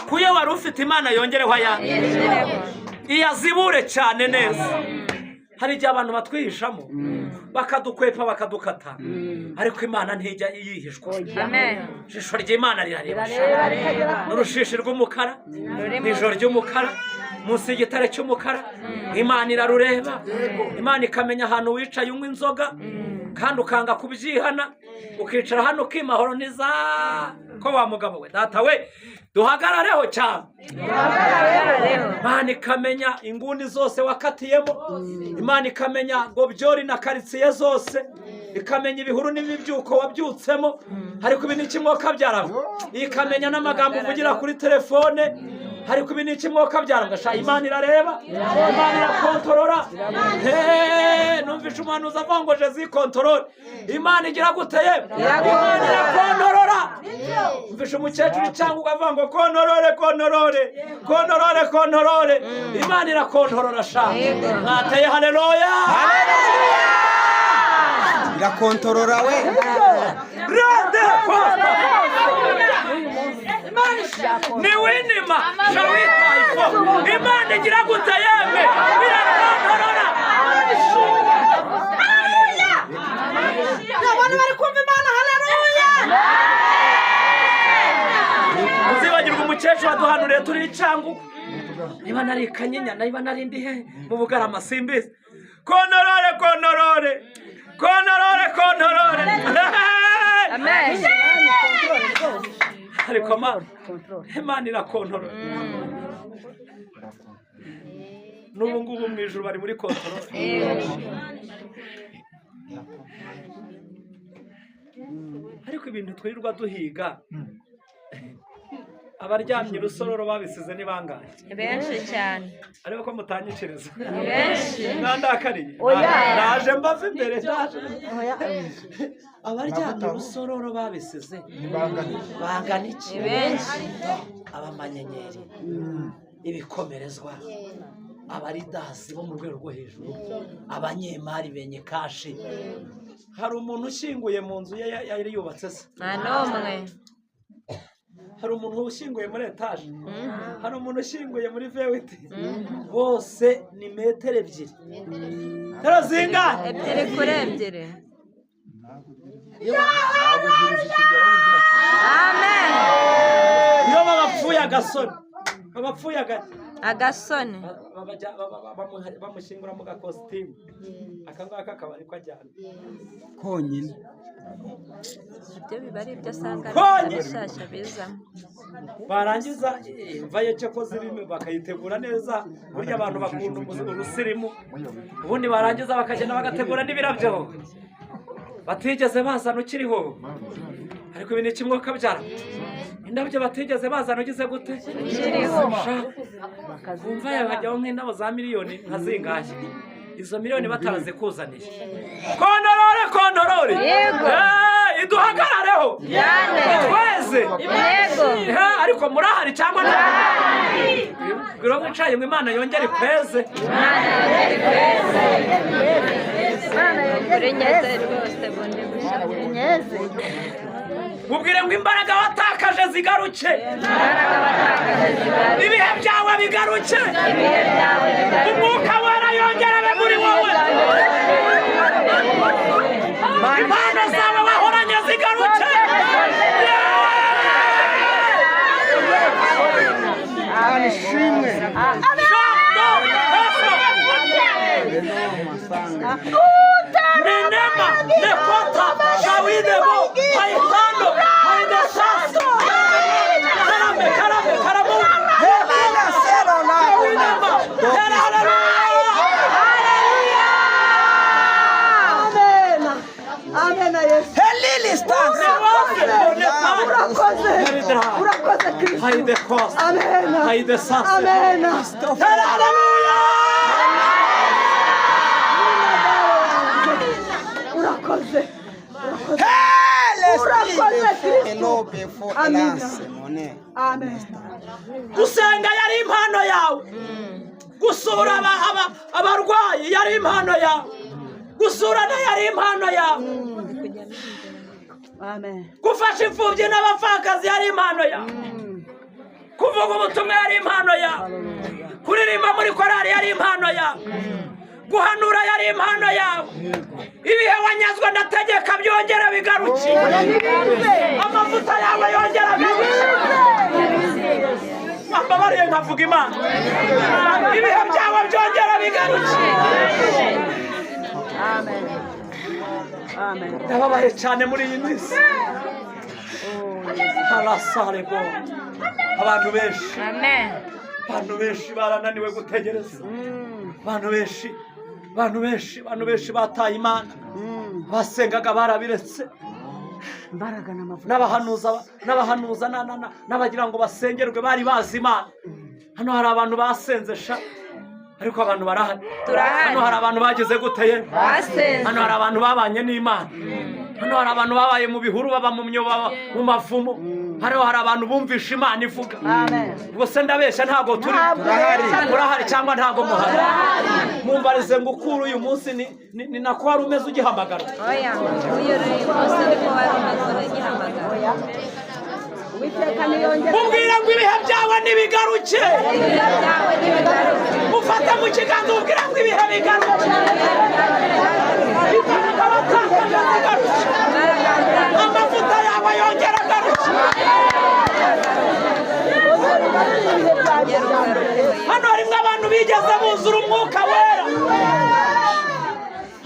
Kuyo wari ufite Imana yongereho ayandi, iyazibure cyane neza. Hari igihe abantu batwihishamo bakadukwepa bakadukata, ariko Imana ntijya yihishwa. Amen. Ijisho ry'Imana rirareba n'urushishi rw'umukara, ijoro ry'umukara munsi y'igitare cy'umukara, Imana irarureba. Imana ikamenya ahantu wicaye unywa inzoga kandi ukanga kubyihana, ukicara hano ukimahoro niza ko wa mugabo we data we duhagarareho cyane. Imana ikamenya inguni zose wakatiyemo, Imana ikamenya gobyori na karitsiye zose, ikamenya ibihuru n'imibyuko wabyutsemo, ariko ibi ni kimwe kabyaramo. Ikamenya n'amagambo uvugira kuri telefone, ariko ibi ni kimwe kabyaramo. Sha Imana irareba, Imana irakontorora. Numvishe umuhanuzi avuga ngo Jezi kontorore. Imana igira gute ye? Imana irakontorora. Numvishe umukecuru cyangwa ukavuga ngo kontorore, kontorore, kontorore, kontorore. Imana irakontorora sha. Mwateye haleluya. Haleluya. Irakontorora we. Rade kosta ni winima shawitayifo. Imana igira gute yeme? Birakontorora. Abantu bari kumva Imana, haleluya. Uzibagirwa umukecuru waduhanuriye turi icyangugu, niba nari Kanyinya, niba nari ndi he mu Bugarama, simbizi. Kontorore, kontorore, kontorore, kontorore. Amen. Ariko mana, Imana irakontorora. N'ubu ngubu mu ijuru bari muri kontorore. Ariko ibintu twirirwa duhiga, abaryamye Rusororo babisize ni bangahe? Ni benshi cyane. Ariko ko mutanyikiriza? Ni benshi. Mwandakariye? Naje mbava imbere, naje. Abaryamye Rusororo babisize bangana iki? Ni benshi. Abamanyenyeri, ibikomerezwa, abaridasi bo mu rwego rwo hejuru, abanyemari benye kashi. Hari umuntu ushyinguye mu nzu ye yari yubatse se? Nta n'umwe. Hari umuntu ushyinguye muri etaje? Hari umuntu ushyinguye muri vewiti? Bose ni metero 2. Metero zingahe? 2 kuri 2. Amen. Iyo babapfuye agasoni, babapfuye Agasoni. Bamushyingura mu gakositimu aka ngaka, akaba ariko ajyana Konyine. Ibyo biba ari ibyo asanga Konye! ari bishyashya bizamo. Barangiza imva ye cyo ko zirimo bakayitegura neza. Burya abantu bakunda urusirimu. Ubundi barangiza bakagenda bagategura n'ibirabyo batigeze bazana ukiriho. Ariko ibi ni kimwe kabyara, indabyo batigeze bazana ugize gute? Ukiriho. Sha, wumva yabajyaho nk'indabo za miliyoni nka zingahe, izo miliyoni batarazikuzaniye. Kontorore, kontorore. Yego. Iduhagarareho. Cyane. Tweze. Yego. Ariko murahari cyangwa nta bwira mwicaye ngo Imana yongere ikweze. Imana yongere ikweze. Imana yongere inyeze rwose bundi bushya. Inyeze. Mubwire ngo imbaraga watakaje zigaruke. Imbaraga watakaje zigaruke. Ibihe byawe bigaruke. Ibihe byawe bigaruke. Umwuka Wera yongere abe muri wowe. Impano zawe wahoranye zigaruke. Imana ishimwe. Shando, Efro, Minema, Nekota, Shawidebo, Haitano, Haidesas, Karame, Karame, Karamu, Helena Serona. Shawidema, Hera, haleluya! Amen. Amen Yesu. Helili stance. Urakoze. Urakoze Kristo. Haidekos, Amen. Haidesas, Amen. Hera, haleluya! Urakoze. Hele Urakoze, Kristo. Elo before Amina. Elance Mone. Amen. Gusenga yari impano yawe, gusura abarwayi yari impano yawe, gusurana yari impano yawe. Amen. Gufasha imfubyi n'abapfakazi yari impano yawe, kuvuga ubutumwa yari impano yawe, kuririmba muri korali yari impano yawe, guhanura yari impano yawe. Ibihe wanyazwe ndategeka byongera bigaruke, amavuta yawe yongera agaruke. Mbabariye nkavuga Imana, ibihe byawe byongera bigaruke. Amen. Amen. Ndababaye cyane muri iyi minsi harasarebo abantu benshi. Amen. Abantu benshi barananiwe gutegereza. Abantu benshi, abantu benshi, abantu benshi bataye Imana, basengaga barabiretse. Imbaraga n'amavuta. N'abahanuza n'abagira ngo basengerwe bari bazi Imana. Hano hari abantu basenze sha, ariko abantu barahari? Turahari. Hano hari abantu bagize gute ye? Basenze. Hano hari abantu babanye n'Imana. Hano hari abantu babaye mu bihuru, baba mu myobo, baba mu mavumo. Hano hari abantu bumvisha Imana ivuga. Amen. Ubwo se ndabeshya? Ntabwo turi? Turahari. Murahari cyangwa ntabwo muhari? Mumbarize ngo ukure uyu munsi ni nako wari umeze ugihamagara? Oya, uyu munsi niko wari umeze ugihamagara. Uwiteka niyongere. Mubwire ngo ibihe byawe nibigaruke. Ibihe byawe nibigaruke. Mufate mu kiganza, ubwire ngo ibihe bigaruke, imbaraga watakaje zigaruke, amavuta yawe yongera agaruke. Ibihe byanjye bya mbere. Hano harimo abantu bigeze buzura Umwuka Wera.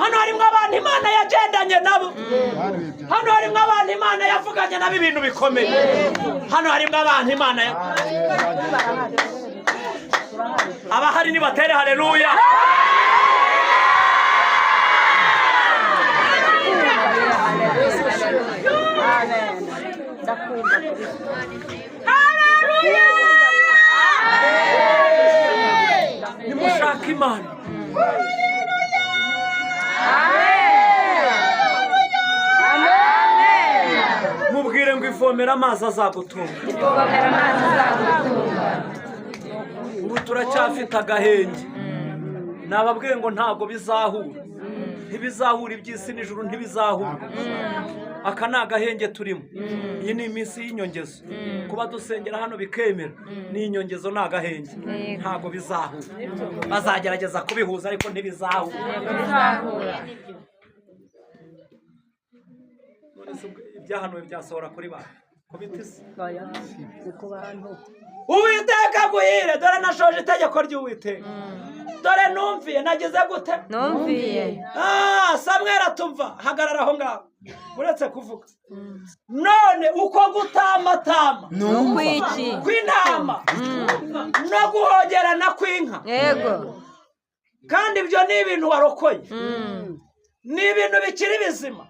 Hano harimo abantu Imana yagendanye nabo. Hano harimo abantu Imana yavuganye nabo ibintu bikomeye. Hano harimo abantu Imana ya abahari nibatere haleluya. Amen. Ndakumva Kristo. Nimushaka Imana, mubwire ngo ivomera amazi azagutunga. Ivomera amazi azagutunga. Ubu turacyafite agahenge. Nababwiye ngo ntabwo bizahura, ntibizahura. Iby'isi n'ijuru ntibizahura. Aka ni agahenge turimo. Iyi ni iminsi y'inyongezo. Kuba dusengera hano bikemera ni inyongezo, ni agahenge. Ntabwo bizahura. Bazagerageza kubihuza, ariko ntibizahura. Bizahura. None se ubwo ibyahanuwe byasohora kuri ba ku biti se? Oya, ni ku bantu. Uwiteka aguhire. Dore nashoje itegeko ry'Uwiteka. Dore numviye. Nagize gute? Numviye. Ah, Samweli atumva, hagarara aho ngaho uretse kuvuga. None uko gutamatama Ukwiki. kw'intama no guhogerana kw'inka, Yego. kandi ibyo ni ibintu warokoye, ni ibintu bikiri bizima,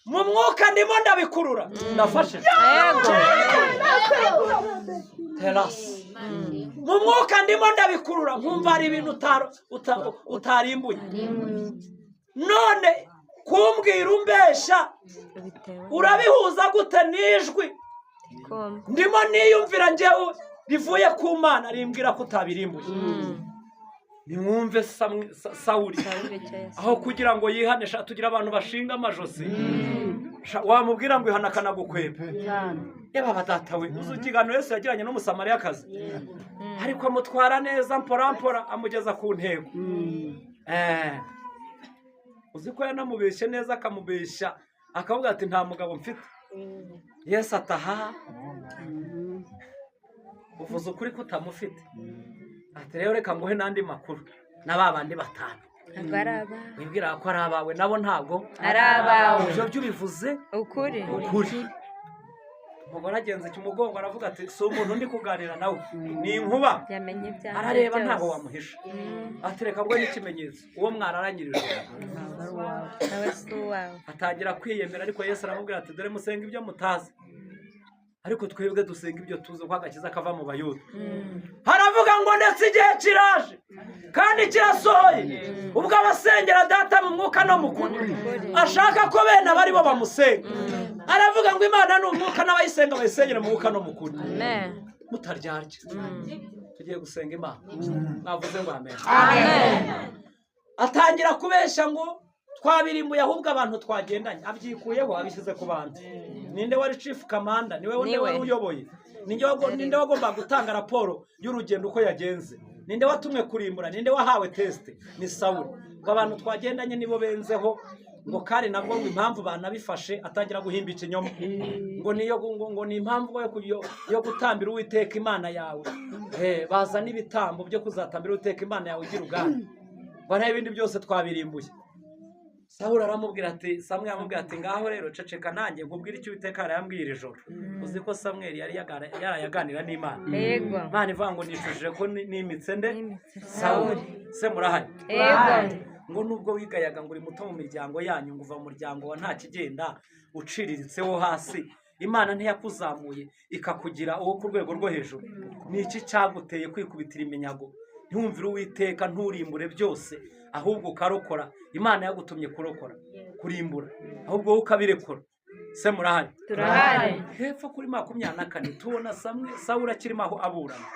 mu mwuka ndimo ndabikurura, ndafashije. Yego. Terasi mu mwuka ndimo ndabikurura, nkumva hari ibintu utarimbuye. None kumbwira umbesha, Bitewe urabihuza gute n'ijwi kumva. ndimo niyumvira njyewe rivuye ku Mana rimbwira ko utabirimbuye? Nimwumve Sawuli. Sawuli icyo yasabye. Aho kugira ngo yihane, sha, tugira abantu bashinga amajosi. Sha, wamubwira ngo ihana akanagukweba. Cyane. Yaba data we, uzi ikiganiro Yesu yagiranye n'Umusamariyakazi, ariko amutwara neza mpora mpora, amugeza ku ntego. Uzi ko yanamubeshye neza, akamubeshya, akavuga ati nta mugabo mfite. Yesu ataha, uvuze ukuri ko utamufite. Ati rero reka nguhe n'andi makuru, na ba bandi batanu Ntabwo ari abawe. wibwira ko ari abawe, nabo ntabwo Ari abawe. Ibyo byo ubivuze Ukuri. ukuri. Umugore agenza ikimugongo, aravuga ati si umuntu ndi kuganira nawe, ni inkuba. Yamenye ibyawe Arareba, byose. ntabwo wamuhisha. Ati reka nguhe n'ikimenyetso, uwo mwararangirije Nawe si uwawe. atangira kwiyemera. Ariko Yesu aramubwira ati dore musenga ibyo mutazi, ariko twebwe dusenga ibyo tuzi, ko agakiza kava mu Bayuda. Haravuga ngo ndetse igihe kiraje kandi kirasohoye, ubwo abasengera Data mu mwuka no mu kuri ashaka ko bene aba ari bo bamusenga. Aravuga ngo Imana ni umwuka, n'abayisenga bayisengera mu mwuka no mu kuri. Amen. Mutaryarya, tugiye gusenga Imana. Mwavuze ngo amen. Amen. Atangira kubeshya ngo twabirimbuye, ahubwo abantu twagendanye. Abyikuyeho, abishyize ku bantu. Ninde wari chief commander? Niwe. Ninde Niwe. wari uyoboye? Ninde wagomba gutanga raporo y'urugendo uko yagenze? Ninde watumwe kurimbura? Ninde wahawe test? Ni Sawuli. Ngo abantu twagendanye nibo benzeho. Ngo kandi nabwo ngo impamvu banabifashe, atangira guhimba ikinyoma ngo niyo ngo ni impamvu yo gutambira Uwiteka Imana yawe. Bazana ibitambo byo kuzatambira Uwiteka Imana yawe ugira ubwami, ngo naho ibindi byose twabirimbuye. Sawuli aramubwira ati, Samweli aramubwira ati ngaho rero ceceka, nanjye nkubwire icyo Uwiteka yarayambwiye iri joro. Uzi ko Samweli yari yarayaganira n'Imana? Yego. Imana ivuga ngo nicujije ko nimitse nde? Nimitse. Sawuli. Se murahari? Yego. Ngo nubwo wigayaga ngo uri muto mu miryango yanyu, ngo uva mu muryango wa nta kigenda uciriritse wo hasi, Imana ntiyakuzamuye ikakugira uwo ku rwego rwo hejuru? Ni iki cyaguteye kwikubitira iminyago? Ntiwumvire Uwiteka, nturimbure byose, ahubwo ukarokora. Imana yagutumye kurokora, kurimbura, ahubwo wowe ukabirekura. Se murahari? Turahari. Hepfo kuri 24 tubona Samwe Sawuli akirimo aho aburana,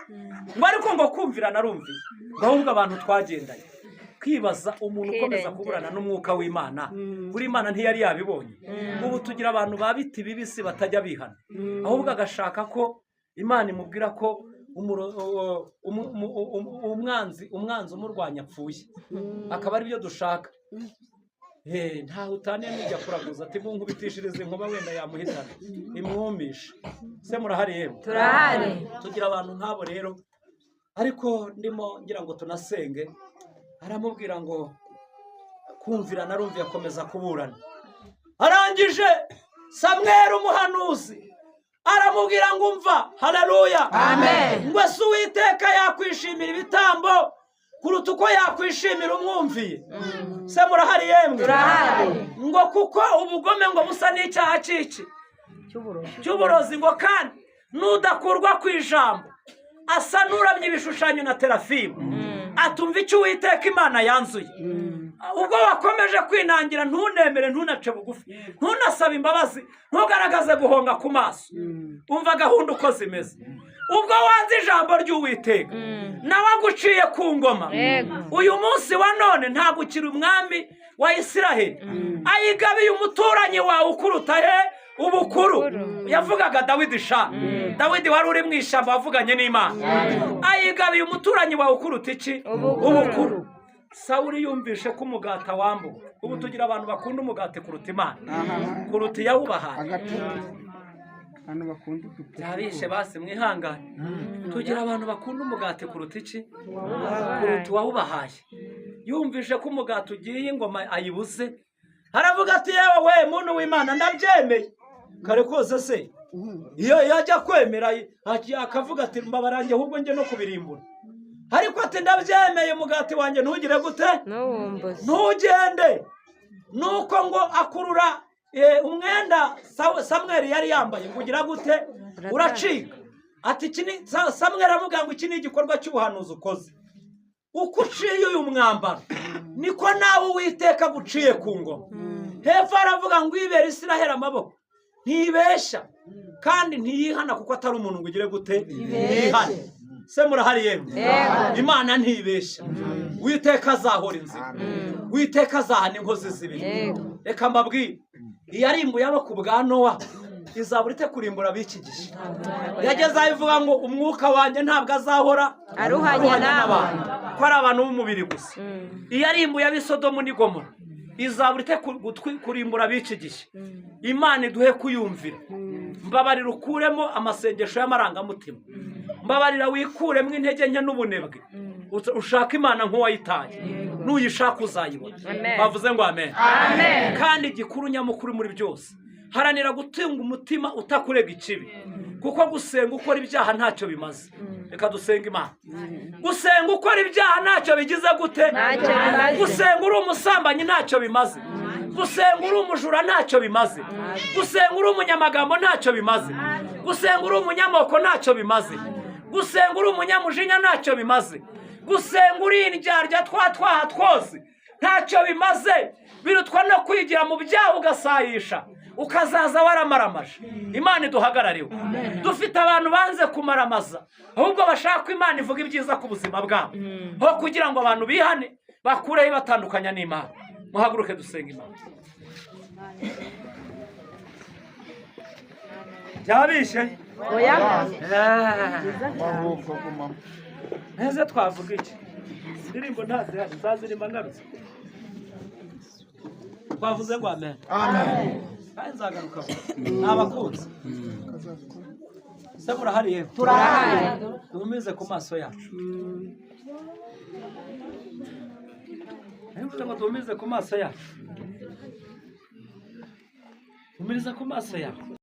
ngo ariko ngo kumvira narumviye, ngo ahubwo abantu twagendanye. Kwibaza umuntu ukomeza Kwirengera. kuburana n'umwuka w'Imana, buri Imana ntiyari yabibonye. Ubu tugira abantu ba biti bibisi batajya bihana, ahubwo agashaka ko Imana imubwira ko umwanzi umurwanya apfuye, akaba ari byo dushaka. Ntaho utaniye n'ujya kuraguza ati munkubitishirize inkuba, wenda yamuhitana imwumishe. Se murahari yemwe? Turahari. Tugira abantu nk'abo rero. Ariko ndimo ngira ngo tunasenge. Aramubwira ngo kumvira narumviye, akomeza kuburana. Arangije Samweli umuhanuzi aramubwira ngo umva, haleluya. Amen. Ngo ese Uwiteka yakwishimira ibitambo kuruta uko yakwishimira umwumviye? Se murahari yemwe? Turahari. Ngo kuko ubugome ngo busa n'icyaha ciki cy'uburozi, ngo kandi n'udakurwa ku ijambo asa n'uramye ibishushanyo na terafimu. Atumva icyo Uwiteka Imana yanzuye. Ubwo wakomeje kwinangira, ntunemere, ntunace bugufi, ntunasabe imbabazi, ntugaragaze guhonga ku maso, umva gahunda uko zimeze. Ubwo wanze ijambo ry'Uwiteka, nawe aguciye ku ngoma. Yego. Uyu munsi wa none ntabwo ukiri umwami wa Isiraheli, ayigabiye umuturanyi wawe ukuruta he ubukuru. Yavugaga Dawidi sha, Dawidi wari uri mu ishyamba wavuganye n'Imana. Ayigabiye umuturanyi wawe ukuruta iki? Ubukuru. Sawuli yumvishe ko umugati awambuwe. Ubu tugira abantu bakunda umugati kuruta Imana, kuruta iyawubahaye. Agapeti, abantu bakunda udupeti. Byabishe basi, mwihangane. Tugira abantu bakunda umugati kuruta iki? Kuruta uwawubahaye. Yumvishe ko umugati ugiye, ingoma ayibuze, aravuga ati yewe we muntu w'Imana, ndabyemeye. Kare kose se iyo yajya kwemera akavuga ati mbabarange, ahubwo njye no kubirimbura. Ariko ati ndabyemeye, umugati wanjye ntugire gute? N'uwumbuzi. Ntugende. Nuko ngo akurura umwenda Samweli yari yambaye, ngo ugira gute? Uracika. Ati iki ni Samweli aramubwira ngo iki ni igikorwa cy'ubuhanuzi ukoze. Uko uciye uyu mwambaro, niko nawe Uwiteka aguciye ku ngoma. Hepfo aravuga ngo ibera Isiraheli amaboko ntibeshya kandi ntiyihana, kuko atari umuntu ngo ugire gute? Yihane. Se murahari yemwe? Yego. Imana ntibeshya. Uwiteka azahora inzira, Uwiteka azahana inkozi zibiri. Yego. Reka mbabwire, iyarimbuye abo ku bwa Nowa izabura ite kurimbura ab'iki gihe? Yageze aho ivuga ngo umwuka wanjye ntabwo azahora Aruhanya n'abantu. ko ari abantu b'umubiri gusa. Iyarimbuye ab'i Sodomu n'i Gomora izabura ite kurimbura ab'iki gihe? Imana iduhe kuyumvira. Mbabarira ukuremo amasengesho y'amarangamutima, mbabarira wikuremo intege nke n'ubunebwe, ushaka Imana nk'uwayitaye. Nuyishaka uzayibona. Amen. Bavuze ngo amen. Amen. Kandi igikuru nyamukuru muri byose, haranira gutunga umutima utakurega ikibi, kuko gusenga ukora ibyaha ntacyo bimaze. Reka dusenge Imana. Gusenga ukora ibyaha ntacyo bigize gute? Ntacyo bimaze. Gusenga uri umusambanyi ntacyo bimaze. Gusenga uri umujura ntacyo bimaze. Gusenga uri umunyamagambo ntacyo bimaze. Gusenga uri umunyamoko ntacyo bimaze. Gusenga uri umunyamujinya ntacyo bimaze. Gusenga uri indyarya twa twaha twose ntacyo bimaze. Birutwa no kwigira mu byaha ugasayisha, ukazaza waramaramaje. Imana iduhagarariwe. Dufite abantu banze kumaramaza, ahubwo bashaka ko Imana ivuga ibyiza ku buzima bwabo, aho kugira ngo abantu bihane bakureho ibatandukanya n'Imana. Muhaguruke dusenga Imana. Byabishe. Oya. Ahubwo gumamo. Neze twavuga iki? Indirimbo ntazihari, nzazirima ngarutse. Twavuze ngo amen. Amen. Kandi nzagaruka vuba. Ni abakunzi. Se murahari yewe? Turahari. Duhumize ku maso yacu. Ntibivuze ngo duhumize ku maso yacu. Humiriza ku maso yawe.